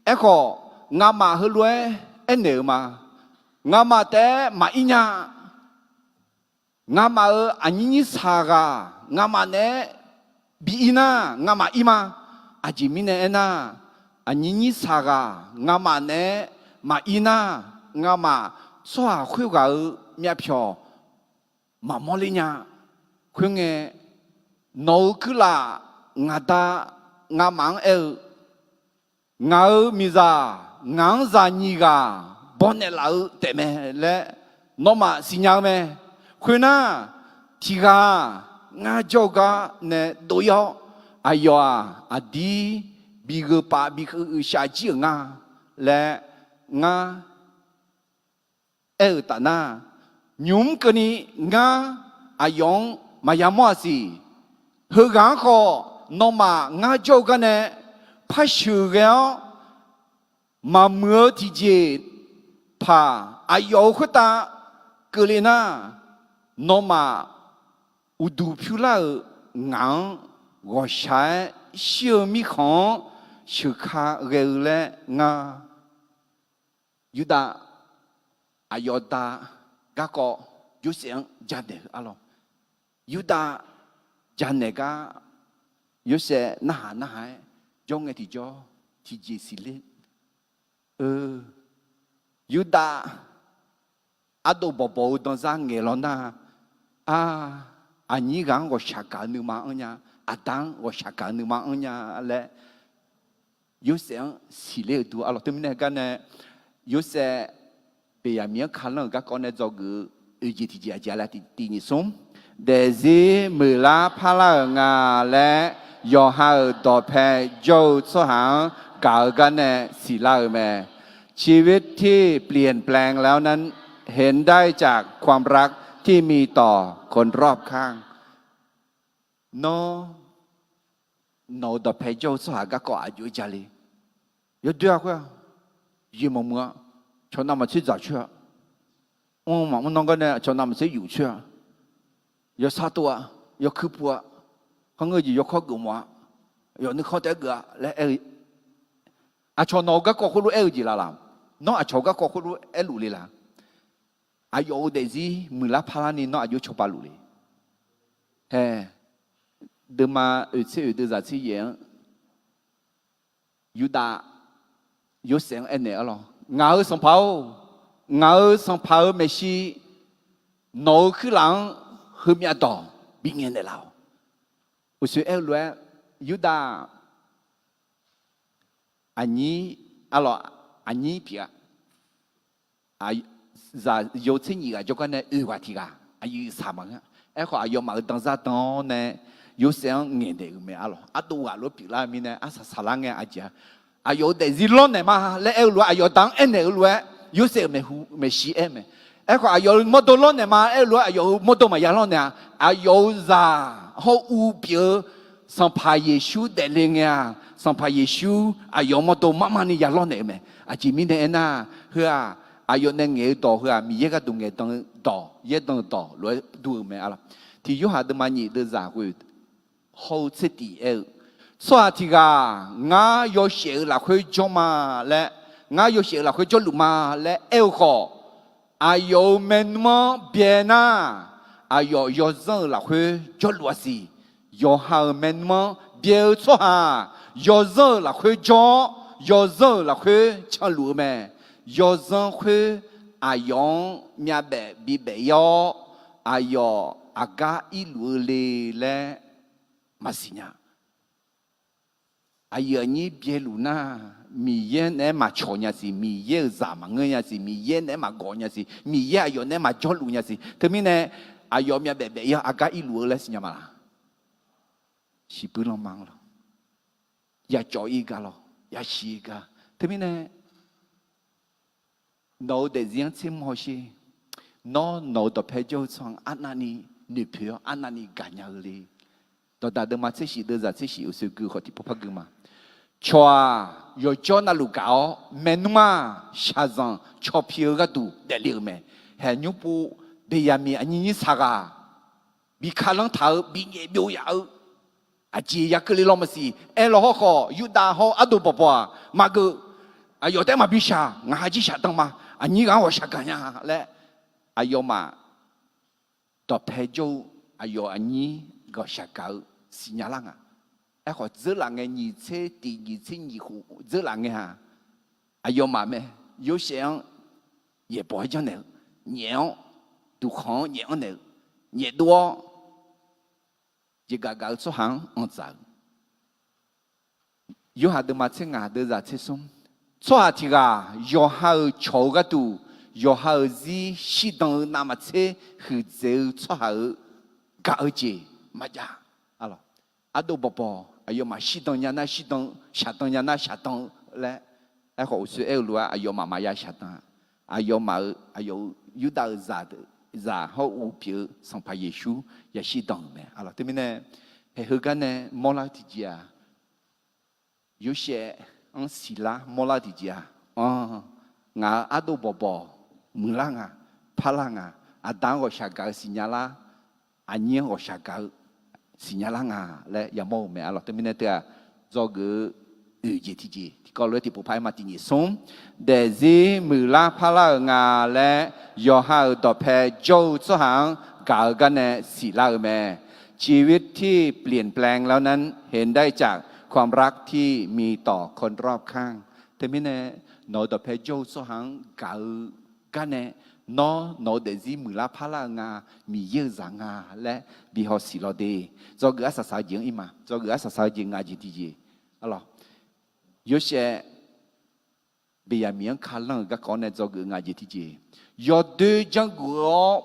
Aerkhawf, ngamaf heulof-aer aernaeq-euq ma. Ngamaf taef-aer maqir nya. Ngamaf-euq aqnyir nyirsaq ghaq ngamaf naeq-aer bi ir nar, ngamaf ir ma. Aqjeq mirnae aernar, aqnyir nyirsaq ghaq ngamaf naeq-aer maqir nar, ngamaf tsawrhaq khoerghaq-euq myavpyawq maqmawr ler nya. Khoerngae, nawq-euq kuirlaf ngaq da ngamaf-anr aer-eu, ngaq-euq miqzaq ngaq-anr zaqnyiq ghaq bawnaeq laf-eu taefmae laer nawmaf siqnya-eu mae. Khoernar, tiq ghaq-aq, ngar jawr-eu gar nae dov-ir-awr, aqyawf-aq, aqdir bi gheu pav bi keuv uiqshaq jir-euq nga laer ngar aer-euq taf nar, nymq mr keuvni ngar aqyawf-anr maqya mawr-aq siq. Heughaq-anr khawf, nawmaf ngar jawr-eu gar nae par sheuqghae-awr, maqmuiq-eu tiqjeq paq aqyawf-euq khoertav keuvle nar, nawmaf uqduq pyur lar-euq ngaq-anr ghawqshaq-aer shir-eu mirkhanq-anr sheuq ka ghae-eu laer ngar. Yurdav aqyawf da garkawv Yorsaev-anr janaeq-eu arlawq. Yurdav janaeq gar Yorsaev narhaq narhaq-aer jawr ngae tiqjawr tiqjeq siqler-eu, Yurdav ardov bawqbawq-eu danzar ngaeq law nar, a, aqnyir ghaq-anr ghawqshaq gaq-eu nuima anrnya, aqda-anr ghawqshaq gaq-eu nuima anrnya laer Yorsaev-anr siqler-euq dur arlawq. Teumirnae gar nae, Yorsaev Beqyaqmiq-anr kalanr-euq garkawv nae dzawgeuf-eu oeq jeq tiqjeq aqjeq laer tiq nyiq smr, daefzir muiqlar parlar-euq nga laer yawqha-euq dawqpae jawr-eu tsawrhaq-anr gaq-eu gar nae siqlar-euq mae. ชีวิตที่เปลี่ยนแปลงแล้วนั้น เห็นได้จากความรักที่มีต่อคนรอบข้าง Nawr, nawq-euq dawqpae jawr-eu tsawrhaq garkawv aqjox-aer ja le. Yawdoer-a khoer-aq, jeq mawqmuiq-a, Aqcawq navmaqtser dzaq coer-a. Mr maqmr nanr gar nae aqcawq navmaqtser yuf coer-a. Yawsar tov-a, yawkuir puv-a, khanr ngeur jeq yawkawr geufmawf-a, yawf nuikhanr taef-aer geuf-a laer aer-eu, aqcawq nawq-eu garkawv khoerlof aer-eu jeq laf laq? Nawr aqcawq-eu garkawv khoerlof aerluf le laq? Aqyawf-euq daefzir muiqlar parlar ni nawr aqjox cawba luf le. Hae, deuvma oeq tser oeq deuvzaq tser yaef-anr, Yurdav Yorsaev-anr aernaeq-ar lawr, Ngaq-euq sanqpaq-or, ngaq-euq sanqpaq-euq maeqshi nawq-euq kuirlaf-anr heumyav dawq bingaeq naeqlaf-awq. Uqshoe aer-eu lof-aer, Yurdav aqnyir, arlawq, aqnyir pyeuf-a. Zaqyo tser nyiq ghaq jawrgar nae oeq ghaq tiq ghaq aqyuif saq maqngeur. Aerkhawf aqyawfmaf-euq danzar dan-awr nae Yorsaev-anr ngaeqnaeq-euq mae arlawq. Ardov ghaq lof-aer pyeuflar-eu mirnae arsaq saqlar ngae aqjeq-a. Aqyawf-euq daefzir lawrnaeq ma laer aer-eu lof-aer aqyawf da-anr aernaeq-eu lof-aer Yorsaev-euq maeqhu maeqshi aer mae. Aerkhawf aqyawf-euq mawrdo lawrnaeq ma aer-eu lof-aer aqyawf-euq mawrdo maqya lawrnaeq-a. Aqyawf-euq zaq hawr-eu uv pyeuf-eu Sanqpaq Yeqsur daefle ngae-aq, Sanqpaq Yeqsur aqyawf-euq mawrdo marmar ni ya lawrnaeq-eu mae. Aqjeq mirnae aernar, heu-aq, aqyawf nae ngaeq-eu dawq heu-aq, Miqyaer gharduq ngaeqdan-eu dawq, yaerdan-eu dawq lof-aer dur-eu mae arlawq. Tiq Yorhaq deuvma nyiq deuvzaq ghoe hawr-eu tser tiq aer-eu, tsawrhaq tiq ghaq ngar yawshaef-euq lafkhoer jawr ma laer, ngar yawshaef-euq lafkhoer jawrluf ma laer aer-eu khawf, aqyawf-euq maernmr-anr byae nar, aqyawf yawzanr-euq lafkhoer jawrluf-a siq. Yawqha-euq maernmr-anr byae-eu tsawrhaq-aq, yawzanr-euq lafkhoer jawr-awr, yawzanr-euq lafkhoer canluf-eu mae. Yawzanr khoer aqyawf-anr myavbaef bibaef ir-awr, aqyawf aqgar irluf-eu le laer maqsiq nya. Aqyuif aqnyir byaeluf nar, Miqyaer naeq-aer maqcawq nya siq, Miqyaer-euq zaq maqngeur nya siq, Miqyaer naeq-aer maqgawq nya siq, Miqyaer aqyawf naeq-aer maqjawrluf nya siq. Teumirnae aqyawf myavbaef baef ir-awr aqgar irluf-eu laer siqnya ma laq? Shiqbuir lanma-anr lawr, yacawv ir gar lawr, yasiq ir gar. Teumirnae nawq-eu daefzir-anr tser mr hawsher. Nawr nawq-euq dawqpae jawr-eu tsawrhaq-anr arnavni noeqpoeq-awr arnavni gaqnya-eu le. Dawqdaq deuvma tser shif deuvzaq tser shif uqshoe gui khawf tiqpov par gui ma. Cawq-aq, yawqjawr navluf gaq-awr maernmr-aq, shaqzanq cawpi-eu gharduq daefle-euq mae. Haeq nymr pov Beqyaqmiq aqnyir nyir saq ghaq bi kalanr taq-eu, bi nyaef byov yaf-eu, aqjeq ya keuvle law maqsiq. Aerlaw hawrkhawf, Yurdav hawr-eu ardov bawqbawq-aq maqgeuf. Aqyawf taef-aer maqbi shaq, ngaq ha jir shaqdan ma, aqnyir ghaq-anr ghawqshaq gaqnya laer, aqyawfmaf dawqpae jawr-eu, aqyawf aqnyir ghawqshaq gaq-eu siqnya lar nga. Aerkhawf dzeurlaf ngae, nyiq tser tiq nyiq tser nyiq khof dzeurlaf ngae-aq, aqyawfmaf mae, Yorsaev-anr yaeqbawq-aer janrnaeq-eu, nyaef-awr, duqkhanq-anr nyaef-anr naeq-eu, nyaef dov-awr jeqgaf gaf-eu tsawrhaq-anr anqdzaq-eu. Yorhaq deuvma tser ngaq deuvzaq tser smr, tsawrhaq tiq ghaq yawqha-euq cawq-eu gharduq, yawqha-euq zir shirdan-eu navmaqtser huiqdzaeq-eu tsawrhaq-euq gaq-eu jeq maqjav. Ardov bawqbawq aqyawfmaf shirdan nya nar shirdan, shaqdan nya nar shaqdan-eu laer, aerkhawf uqshoe aer-eu lof-aer aqyawfmaf maqya shaqdan-a. Aqyawfmaf-euq, aqyawf-euq Yurdav-euq zaq, zaq hawr-eu uqpyeuf-eu Sanqpaq Yeqsur yashir dan-euq mae. Arlawq teumirnae, haeq heugar nae mawrlar-eu tiqjeq-aq, Yorsaev-anr siqlar mawrlar-eu tiqjeq-aq, anr, ngaq-euq ardov bawqbawq muiqlar nga, parlar nga, aqda-anr ghawqshaq gaq-eu siqnya lar, aqnyir-anr ghawqshaq gaq-eu siqnya lar nga laer yamawr-eu mae. Arlawq teumirnae teu-aq, dzawgeuf-eu oeq jeq tiqjeq tiqkawv lof-aer tiqpov par-aer ma. Tiqnyif smr, daefzir muiqlar parlar-euq nga laer yawqha-euq dawqpae jawr-eu tsawrhaq-anr gaq-eu gar nae siqlar-eu mae. ชีวิตที่เปลี่ยนแปลงแล้วนั้นเห็นได้จากความรักที่มีต่อคนรอบข้าง Teumirnae, nawq-eu dawqpae jawr-eu tsawrhaq-anr gaq-eu gar nae, nawr nawq-eu daefzir muiqlar parlar-eu nga, Miqyaer-euq zaq nga laer bihaw siq law de. Dzawgeuf arsaq saq-eu jeq-anr ir ma. Dzawgeuf arsaq saq-eu jeq ngaq jeq tiqjeq. Arlawq, Yorsaev Beqyaqmiq-anr kalanr-euq garkawv-anr nae dzawgeuf ngaq jeq tiqjeq. Yawdoer janrgeuf-awr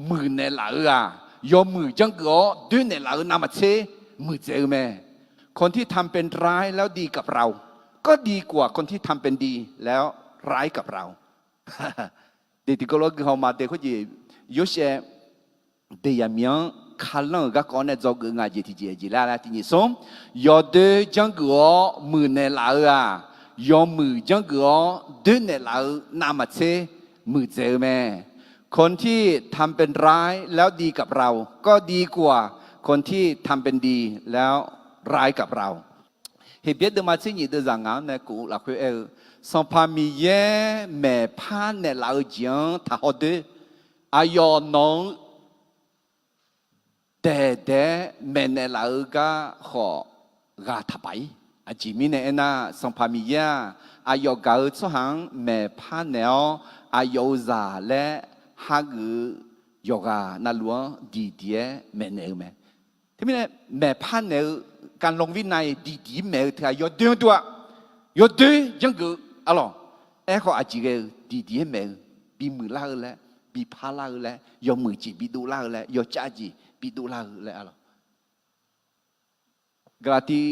muiqnaeq laf-eu-aq, yawmuiq janrgeuf-awr doernaeq laf-eu navmaqtser muiqdzaeq-eu mae. คนที่ทำเป็นร้ายแล้วดีกับเรา ก็ดีกว่าคนที่ทำเป็นดีแล้วร้ายกับเรา Deq tiqkawv lof-aer guihaw ma de khoerjeq, Yorsaev Beqyaqmiq-anr kalanr-euq garkawv-anr nae dzawgeuf ngaq jeq tiqjeq jeq laer laer tiqnyif smr, yawdoer janrgeuf-awr muiqnaeq laf-eu-aq, yawmuiq janrgeuf-awr doer naeqlaf-eu navmaqtser muiqdzaeq-eu mae. คนที่ทำเป็นร้ายแล้วดีกับเรา ก็ดีกว่า คนที่ทำเป็นดีแล้วร้ายกับเรา Heqbyaer deuvma tser nyiq deuvzaq ngaq-anr nae kof-eu lafkhoer aer-eu, Sanqpaq Miqyaer maeqpar naeqlaf-eu jeq-anr taqhaw doer. Aqyawf nawq-anr daeqdaeq-aer maeqnaeq laf-eu gar khawf ghaq taqpaf-ir. Aqjeq mirnae aernar, Sanqpaq Miqyaer-aq, aqyawf gaq-eu tsawrhaq-anr maeqpar naeq-awr, aqyawf-euq zaq laer hageuf-eu yawqghaq navluf-anr diqdiq-aer maeqnaeq-eu mae. Teumirnae, maeqpar naeq-eu การลงวินัย diqdiq-ir maeq-eu teu-aq, yawdoer-anr dur-a. Yawdoer janrgeuf-eu arlawq. Aerkhawf, aqjeq ghae-eu diqdiq-aer maeq-eu, bimuiq lar-eu laer, bipar lar-eu laer, yawmuiq jeq bidov lar-eu laer, yawcav jeq bidov lar-eu laer arlawq. Gaqlaqtiv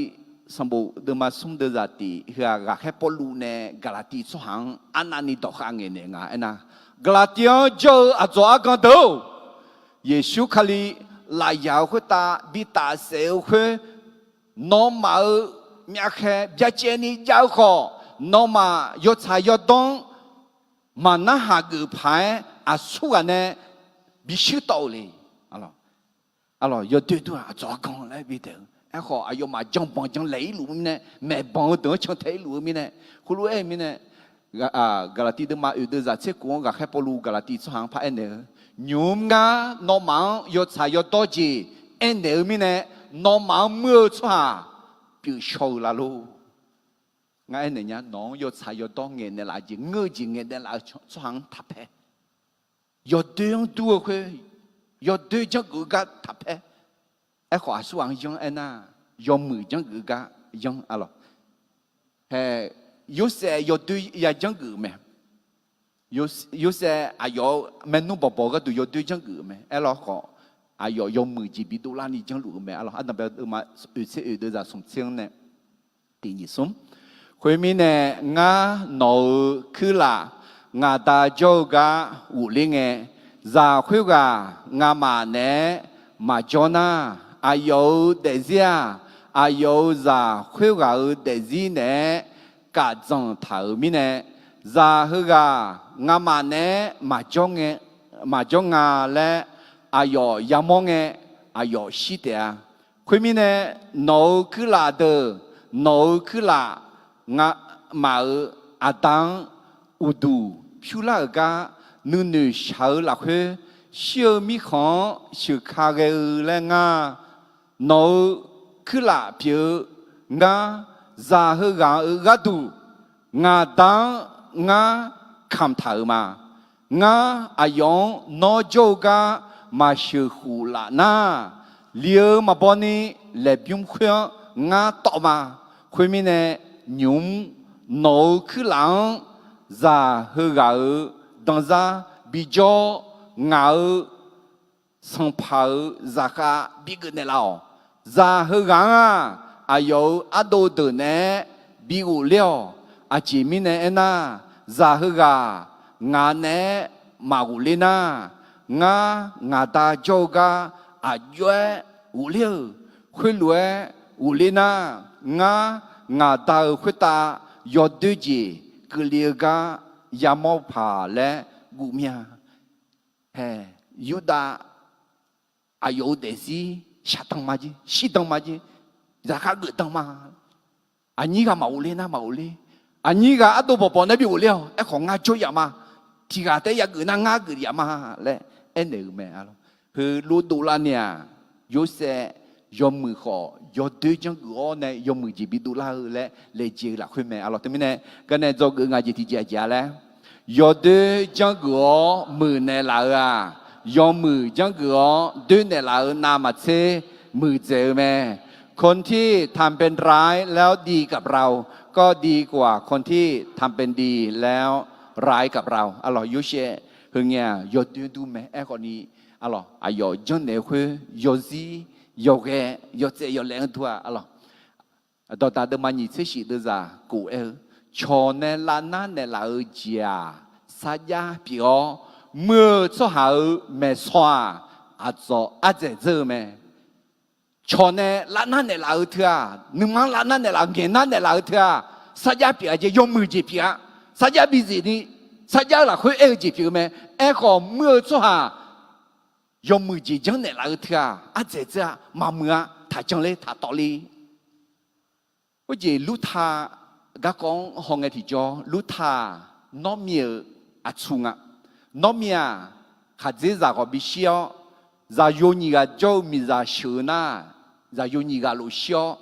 sanqbof deuvma smr deuvzaq tiq heu-aq, ghaqkhaer Pawrluv nae Gaqlaqtiv tsawrhaq-anr arnavni dawqkhav ngaeqnaeq nga aernar, Gaqlaqtiv-anr jawr-eu aqdzawq argan deuq-or, Yeqsur Kali lafyaq-eu khoertav bi tafsaef-eu khoer, nawmaf-euq myavkhaeq byacaevni jav-eu khawf, nawmaf yawtsaq yawdawr-anr maqnarhaq geuf paq-aer aqsurghaq nae bi shuir tawv-euq le. Arlawq, yawdoer dur-aq, aqdzawq argan laer bidaeq-eu. Aerkhawf, aqyawfmaf janbanq janlaeq-ir luf-eu mirnae, maeqbanq-eu deuq-anr cantae-ir luf-eu mirnae, khoerlof-aer mirnae, Gaqlaqtiv deuvma oeq deuvzaq tser kof-anr ghaqkhaer Pawrluv Gaqlaqtiv tsawrhaq-anr paraer naeq-eu, Nymq-mr ngar nawmaf-anr yawtsaq yawdawr jeq aernaeq-eu mirnae, nawmaf-anr muir-eu tsawrhaq pyeufshaw-eu la lor. Ngar aernaeq nya, nawq-anr yawtsaq yawdawr ngaeqnaeq laf-eu jeq, ngeur-eu jeq ngaeqnaeq laf-eu tsawrhaq-anr taqpaer. Yawdoer-anr dur-eu khoer, yawdoer janrgeuf-eu gar taqpaer. Aerkhawf, aqsurghaq-anr yanr aernar, yawmuiq janrgeuf-eu gar yanr arlawq. Hae, Yorsaev yawdoer ya janrgeuf-euq mae. Yorsaev aqyawf-euq maernmr bawqbawq gharduq yawdoer janrgeuf-euq mae. Aerlawkhawf, aqyawf yawmuiq jeq bidov larni janrluf-eu mae arlawq. Ardanqbae deuvma oeq tser oeq deuvzaq smq tser-anr nae tiq nyiq smr. Khoermirnae, ngar nawq-euq kuirlaf ngaq Da jawr-eu gar ghofler ngae, zaq khoerghaq ngamaf naeq-aer maqjawr nar, aqyawf-euq daefzir-aq, aqyawf-euq zaq khoerghaq-euq daefzir naeq-aer kaf dzanq taq-euq mirnae, zaq heughaq ngamaf naeq-aer maqjawr nga laer aqyawf yamawr ngae, aqyawf shir taef-a. Khoermirnae, nawq-euq kuirlaf deuq, nawq-euq kuirlaf ngamaf-euq Aqda-anr uqduq pyurlar-euq gar, nuinoeq shaq-eu lafkhoer shir-eu mirkhanq-anr sheuqka ghae-eu laer ngar, nawq-euq kuirlaf pyeuf-eu ngar, zaq heughaq-euq gharduq ngaq Da-anr ngar kamq taq-euq ma. Ngar aqyawf-anr nawr jawr-eu gar maqsheuq khuf laf nar, li-eu maqbaw ni laeqbymr khoer-anr ngar tawv ma. Khoermirnae, nymq-mr nawq-euq kuirlaf-anr zaq heughaq-euq danzar bijawr, ngaq-euq Sanqpaq-euq zaqkhav bigeuf naeqlaf-awq. Zaq heughaq-anr-aq, aqyawf-euq ardov deuq naeq-aer bi ghofler-awq. Aqjeq mirnae aernar, zaq heughaq ngaq naeq-aer maqghofler nar, ngar ngaq Da jawr-eu gar aqjox-aer ghofler-euq. Khoerlof-aer ghofler nar, ngar ngaq Da-euq khoertav yawdoer jeq keuvle-eu gar yamawr paq laer guv mir-a. Hae, Yurdav aqyawf-euq daefzir shaqdan ma jer, shirdan ma jer, zaqkhav geufdan ma. Aqnyir ghaq maqghofler nar maqghofler, aqnyir ghaq ardov bawqbawq nae bi ghofler-awq. Aerkhawf, ngar jawr yaf ma. Tiq ghaq taef-aer yageuf nar ngar geuf yaf ma laer aernaeq-euq mae. Heulof dovlar ni-aq, Yorsaev yawmuiq khawf yawdoer janrgeuf-awr nae yawmuiq jeq bidov lar-eu laer laejae-eu lafkhoer mae. Arlawq, teumirnae garnae dzawgeuf nga jeq tiqjeq aqjeq-a laer, yawdoer janrgeuf-awr muiqnaeq laf-euq-aq, yawmuiq janrgeuf-awr doer naeqlaf-euq navmaqtser muiqdzaeq-eu mae. คนที่ทำเป็นร้ายแล้วดีกับเรา ก็ดีกว่าคนที่ทำเป็นดีแล้วร้ายกับเรา Arlawq, Yorsaev heungae-aq yawdoer dur mae. Aerkhawf ni, arlawq, aqyawf janrnaeq-eu khoer yawzir yawghae yawtsaev yawlaeq-anr dur-a. Arlawq, Dawqdaq deuvma nyiq tser shif deuvzaq kof aer-eu, cawq nae lavnar naeqlaf-eu jeq-aq, sarjax pyeuf-awr, muir-eu tsawrhaq-euq maeqsaw-aq, aqdzawq ardzaeq dzeur-eu mae. Cawq nae lavnar naeqlaf-eu teu-aq, nuima-anr lavnar naeqlaf-eu, ngaeqnar naeqlaf-eu teu-aq, sarjax pyeuf-a jeq, yawmuiq jeq pyeuf-a. Sarjax bizif ni, sarjax-eu lafkhoer aer-eu jeq pyeuf-eu mae. Aerkhawf, muir-eu tsawrhaq yawmuiq jeq janrnaeq laf-eu teu-aq, ardzaeq dzeur-a, maqmuiq-a, taqjan ler, taqtawv ler. Khoerjeq Lurta garkawv-anr hawngae tiqjawr, Lurta-aq, Nawrmi-euq aqtsu nga. Nawrmi-aq, khaqdzerzaq ghawq bishir-awr, zaqyo nyiq ghaq jawr-eu miqzaq sheuq-eu nar, zaqyo nyiq ghaq lof shir-awr,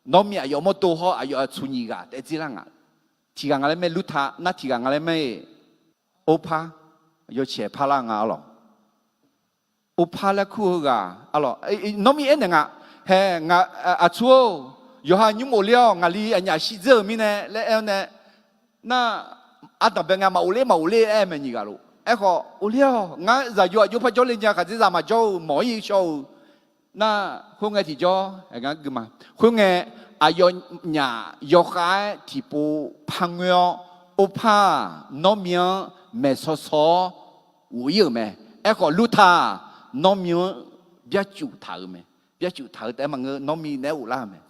Nawrmi aqyawf mawrdo hawr aqyawf aqtsu nyiq ghaq taef dzerlar nga. Tiq ghaq nga laer mae, Lurta nar tiq ghaq nga laer mae. Orpar, yawcaeq parlar nga arlawq. Orpar laer kur-eu ghaq arlawq, Nawrmi aernaeq nga, hae, aqtsu-or, yawqha nymr of ler-awr ngaqli aqnyaf shirdzeur-euq mirnae laer aer-awr nae, nar, ardanqbae ngae maq of ler maq of ler aer mae nyiq ghaq lof. Aerkhawf, of ler-awq, ngar zaqyo aqjox par jawrle nya, khaqdzerzaq maqjawr-eu mawq-ir shaw-eu. Nar, khoerngae tiqjawr, aer ngar gui ma. Khoerngae, aqyawfnyaf yawkhav-aer tiqpov par ngoer-awr, Orpar-aq, Nawrmi-anr maeqshaw shaw-awr ghof-ir-euq mae. Aerkhawf, Lurta-aq, Nawrmi-anr byarcuf taq-euq mae. Byarcuf taq-eu taef-aer maqngeur, Nawrmi naeq-aer ghoflar-euq mae.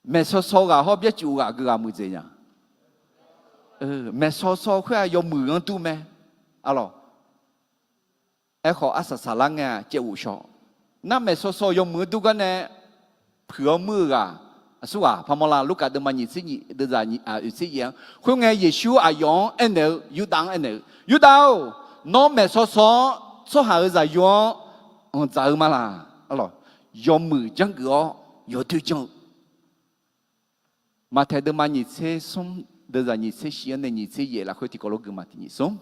Maeqshaw shaw ghaq hawr byarcuf ghaq gui ghaq muiqdzaeq nya. Maeqshaw shaw khoer-aq yawmuiq-anr dur mae. Arlawq. Aerkhawf, arsaq saqlar ngae-aq caev ghof shaw. Nar maeqshaw shaw yawmuiq-anr dur gar nae puiq-awr muir-eu ghaq, aqsurghaq parmawr la. Lurkaf deuvma nyiq tser nyiq deuvzaq nyiq, oeq tser yaef-anr. Khoerngae, Yeqsur aqyawf-anr aernaeq-eu, Yurdav-anr aernaeq-eu, Yurdav-or, nawr maeqshaw shaw-awr tsawrhaq-euq zaqyo-anr anqdzaq-eu ma laq? Arlawq, yawmuiq janrgeuf-awr yawdoer janr-eu. Maqtaeq deuvma nyiq tser smr deuvzaq nyiq tser shif-anr nae nyiq tser yaef lafkhoer tiqkawv lof gui ma. Tiq nyiq smr,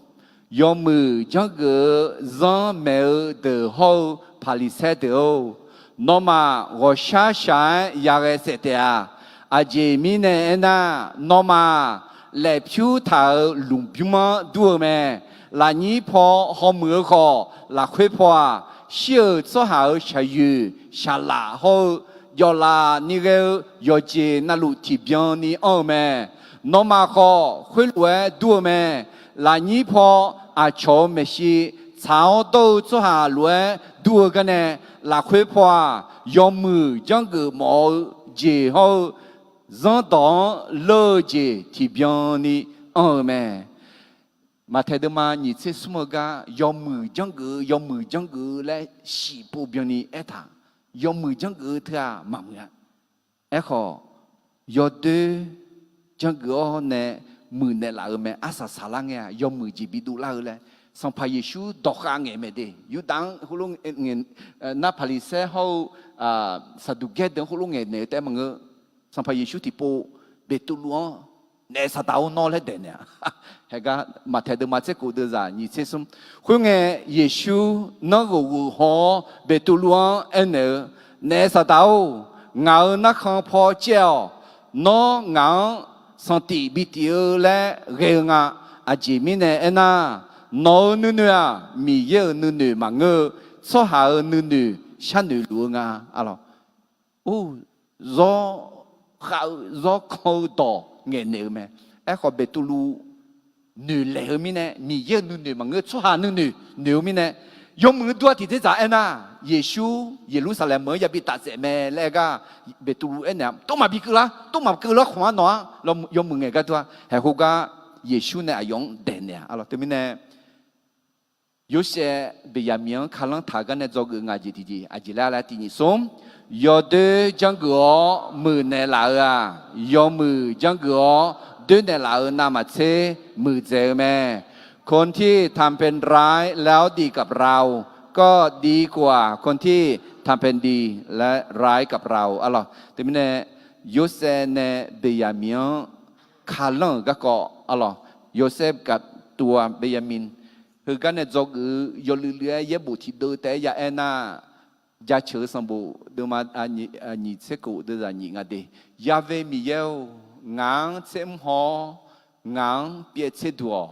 yawmuiq janrgeuf-eu zanr maeq-eu deuq hawr-eu Paqliqsaer deuq-or, nawmaf ghawqshar shaq-aer yaghae saef taef-a. Aqjeq mirnae aernar, nawmaf laef pyur taq-euq lmqbymr-anr dur-eu mae. Lafnyir paw hawmuiq-eu khawf, lafkhoer paw-aq, shir-euq tsawrhaq-euq shaqyoeq shaqlaf hawr-eu jawvlaf ni ghae-eu yawqjeq navluf tiqbyan ni anr-eu mae. Nawmaf khawf, khoerlof-aer dur-eu mae. Lafnyir paw aqcawq-euq maeqshi tsaq-awr dawr-eu tsawrhaq lof-aer dur-eu garnae, lafkhoer paw-aq, yawmuiq janrgeuf mawf-eu jeq hawr-eu zanrdawq-anr leur-eu jeq tiqbyan ni anr-eu mae. Maqtaeq deuvma nyiq tser smr-eu gar yawmuiq janrgeuf-eu, yawmuiq janrgeuf-eu laer shiqpov byanni aertaq. Yawmuiq janrgeuf-eu teu-aq maqmuiq-a. Aerkhawf, yawdoer janrgeuf-awr nae muiqnaeq laf-eu mae. Arsaq saqlar ngae-aq yawmuiq jeq bidov lar-eu laer Sanqpaq Yeqsur dawqkhav ngaeq mae de. Yurdav-anr khoerlof ngae, nar Paqliqsaer hawr-eu Saqduqgaer deuq-anr khoerlof ngaeqnaeq-eu taef-aer maqngeur. Sanqpaq Yeqsur tiqpov Beqtuvluv-anr, Naef Saqdaq-or, nawr laer daeqnaeq-a. Haegar Maqtaeq deuvma tser kof deuvzaq nyiq tser smr. Khoerngae, Yeqsur nanrghof ghof haw-awr Beqtuvluv-anr aernaeq-eu, Naef Saqdaq-or, ngaq-euq narkhan paw caev-awq. Nawr ngaq-anr sanqtif bitif-eu laer ghae-eu nga. Aqjeq mirnae aernar, nawq-euq nuinoeq-aq, Miqyaer-euq nuinoeq maqngeur-eu, tsawrhaq-euq nuinoeq sharnoeq luf-eu nga. Alawq, or, zawr khav-eu zawr kan-eu dawq ngaeqnaeq-eu mae. Aerkhawf, Beqtuvluv noeqlaeq-eu mirnae, Miqyaer-euq nuinoeq maqngeur, tsawrhaq nuinoeq noeq-eu mirnae, yawmuiq-anr dur-a. Tiqdzer dzaq aernar, Yeqsur Yeqlursaqlaeq meuq-anr yabi taf tsaef mae laer aer gar, Beqtuvluv aernaeq-a, Tov maqbi keuvlar, tov maqkeuv lar khmq-ar nawq-anr, yawmuiq ngaeq gar dur-a. Haeq khoergar Yeqsur nae aqyawf-anr daeqnaeq-a. Alawq, teumirnae Yorsaev Beqyaqmiq-anr kalanr taq-eu gar nae dzawgeuf nga jeq tiqjeq aqjeq laer laer tiq nyiq smr, yawdoer janrgeuf-awr muiqnaeq laf-eu-aq, yawmuiq janrgeuf-awr doernaeq laf-eu navmaqtser muiqdzaeq-eu mae. คนที่ทำเป็นร้ายแล้วดีกับเรา ก็ดีกว่าคนที่ทำเป็นดีและร้ายกับเรา arlawq. Teumirnae Yorsaev nae Beqyaqmiq-anr kalanr-euq garkawv arlawq. Yorsaev กับตัว Benjamin heugar nae dzawgeuf-eu yawluiv luiv-aer yaerbof tiqdeuv taef-aer ya aer nar, Jaceuq-eu sanqbof deuvma nyiq tser kof deuvzaq nyiq nga de. Ya've Miqyaer-or, ngaq-anr tsermr haw-awr, ngaq-anr pyaev tserduq-awq.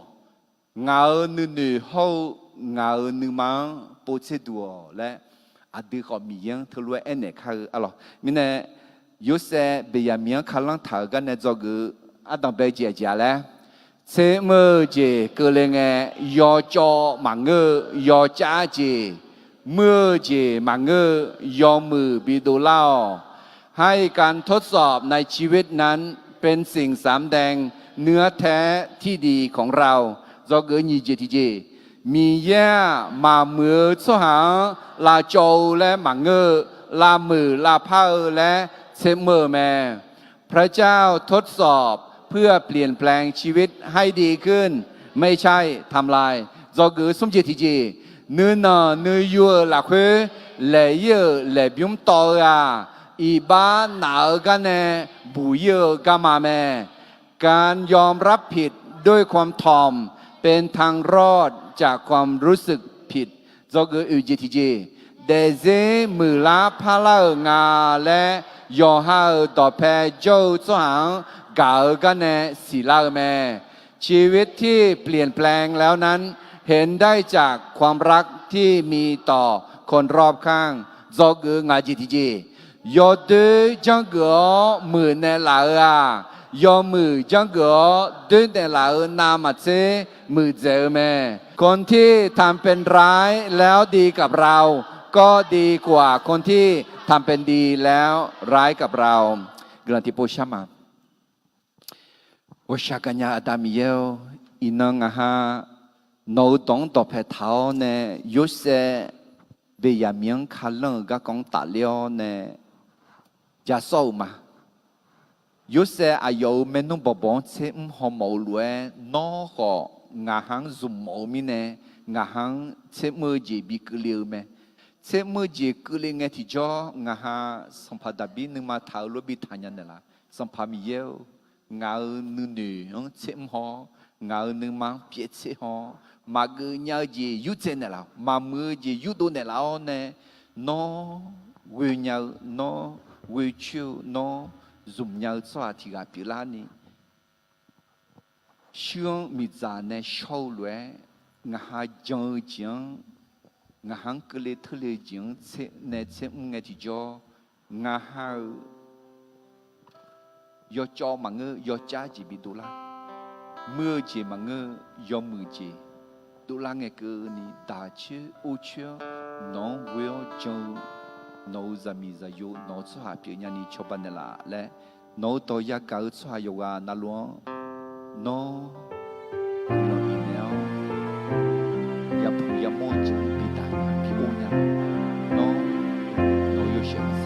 Ngaq-euq nuinoeq hawr-eu ngaq-euq nuima-anr pov tserduq-awq laer, aqdui khawf Miqyaer-anr teulof-aer aernaeq kar-eu arlawq. Mirnae, Yorsaev Beqyaqmiq-anr kalanr taq-euq gar nae dzawgeuf-eu ardanqbae jeq aqjeq-a laer, tsermr-eu jeq keuvle ngae yawcawv maqngeur-eu yawcav jeq, muir-eu jeq maqngeur-eu yawmuiq bidov lar-awq. ให้การทดสอบในชีวิตนั้น เป็นสิ่งสำแดงเนื้อแท้ที่ดีของเรา Dzawgeuf nyiq jeq tiqjeq, Miqyaer-aq, maqmuiq-eu tsawrhaq-anr lavcawv-eu laer maqngeur-eu, lavmuiq lavpar-eu laer tsermr-eu mae. พระเจ้าทดสอบเพื่อเปลี่ยนแปลงชีวิตให้ดีขึ้น ไม่ใช่ทำลาย Dzawgeuf smr jeq tiqjeq, nuinanq nuiyu-euq lafkhoer laeq-ir-euq laeqbymr tawv-eu-aq, iqbax naf-eu gar nae buq-ir-eu garma mae. การยอมรับผิดด้วยความถ่อม เป็นทางรอดจากความรู้สึกผิด Dzawgeuf oeq jeq tiqjeq, daefzir muiqlar parlar-euq nga laer yawqha-euq dawqpae jawr-eu tsawrhaq-anr gaq-eu gar nae siqlar-eu mae. ชีวิตที่เปลี่ยนแปลงแล้วนั้น เห็นได้จากความรักที่มีต่อคนรอบข้าง Dzawgeuf ngaq jeq tiqjeq, yawdoer janrgeuf-awr muiqnaeq laf-euq-aq, yawmuiq janrgeuf-awr doernaeq laf-euq navmaqtser muiqdzaeq-eu mae. คนที่ทำเป็นร้ายแล้วดีกับเรา ก็ดีกว่าคนที่ทำเป็นดีแล้วร้ายกับเรา Guiqlanq tiqpov shar ma. Ghawqshaq gaqnya Aqda Miqyaer-or, iqnan ngaqha nawq-eu dawq-anr dawqpae taq-awr nae, Yorsaev Beqyaqmiq-anr kalanr-euq garkawv-anr tafler-awr nae ja sawr-euq ma. Yorsaev aqyawf-euq maernmr bawqbawq-anr tsermr hawmawf-eu lof-aer, nawr khawf ngaqha-anr zmqmawf-eu mirnae, ngaqha-anr tsermr-eu jeq bi keuvle-eu mae. Tsermr-eu jeq keuvle ngae tiqjawr, ngaqha Sanqpaq Daqbir nuima taq-eu lof bi taqnya naeqlaf. Sanqpaq Miqyaer-or, ngaq-euq nuinoeq-anr tsermr haw-awr, ngaq-euq nuima-anr pyaev tser haw-awr, maqgeuf nya-eu jeq yurdzae naeqlaf-awq, maqmuiq-eu jeq yurdov naeqlaf-awr nae, nawr ghoenya-eu, nawr ghoecoer-eu, nawr zmqnya-eu tsawrhaq tiq ghaq pyeuflarni, shuir-anr miqdzaq nae shawr-eu lof-aer, ngaqha jan-eu jeq-anr, ngaqha-anr keuvle teurle-eu jeq-anr nae tsermr ngae tiqjawr, ngaqha-euq yawcawv maqngeur, yawcar jeq bi dovlar. Muir-eu jeq maqngeur, yawmuiq jeq dovlar ngae keuvni, daq coer or coer-awr nawq-anr ghoe-awr jan-eu, nawq-euq zaqmiq zaqyo, nawq-euq tsawrhaq pyeufnya ni cawba naeqlaf laer, nawq-euq dawq yagaq-eu tsawrhaq yawqghaq navluf-anr, nawr guiqlanq bifnaeq-awr, yapuq yamawr-eu jeq-anr bidaq nya, bi or nya. Nawr nawq-euq yawshaef-anr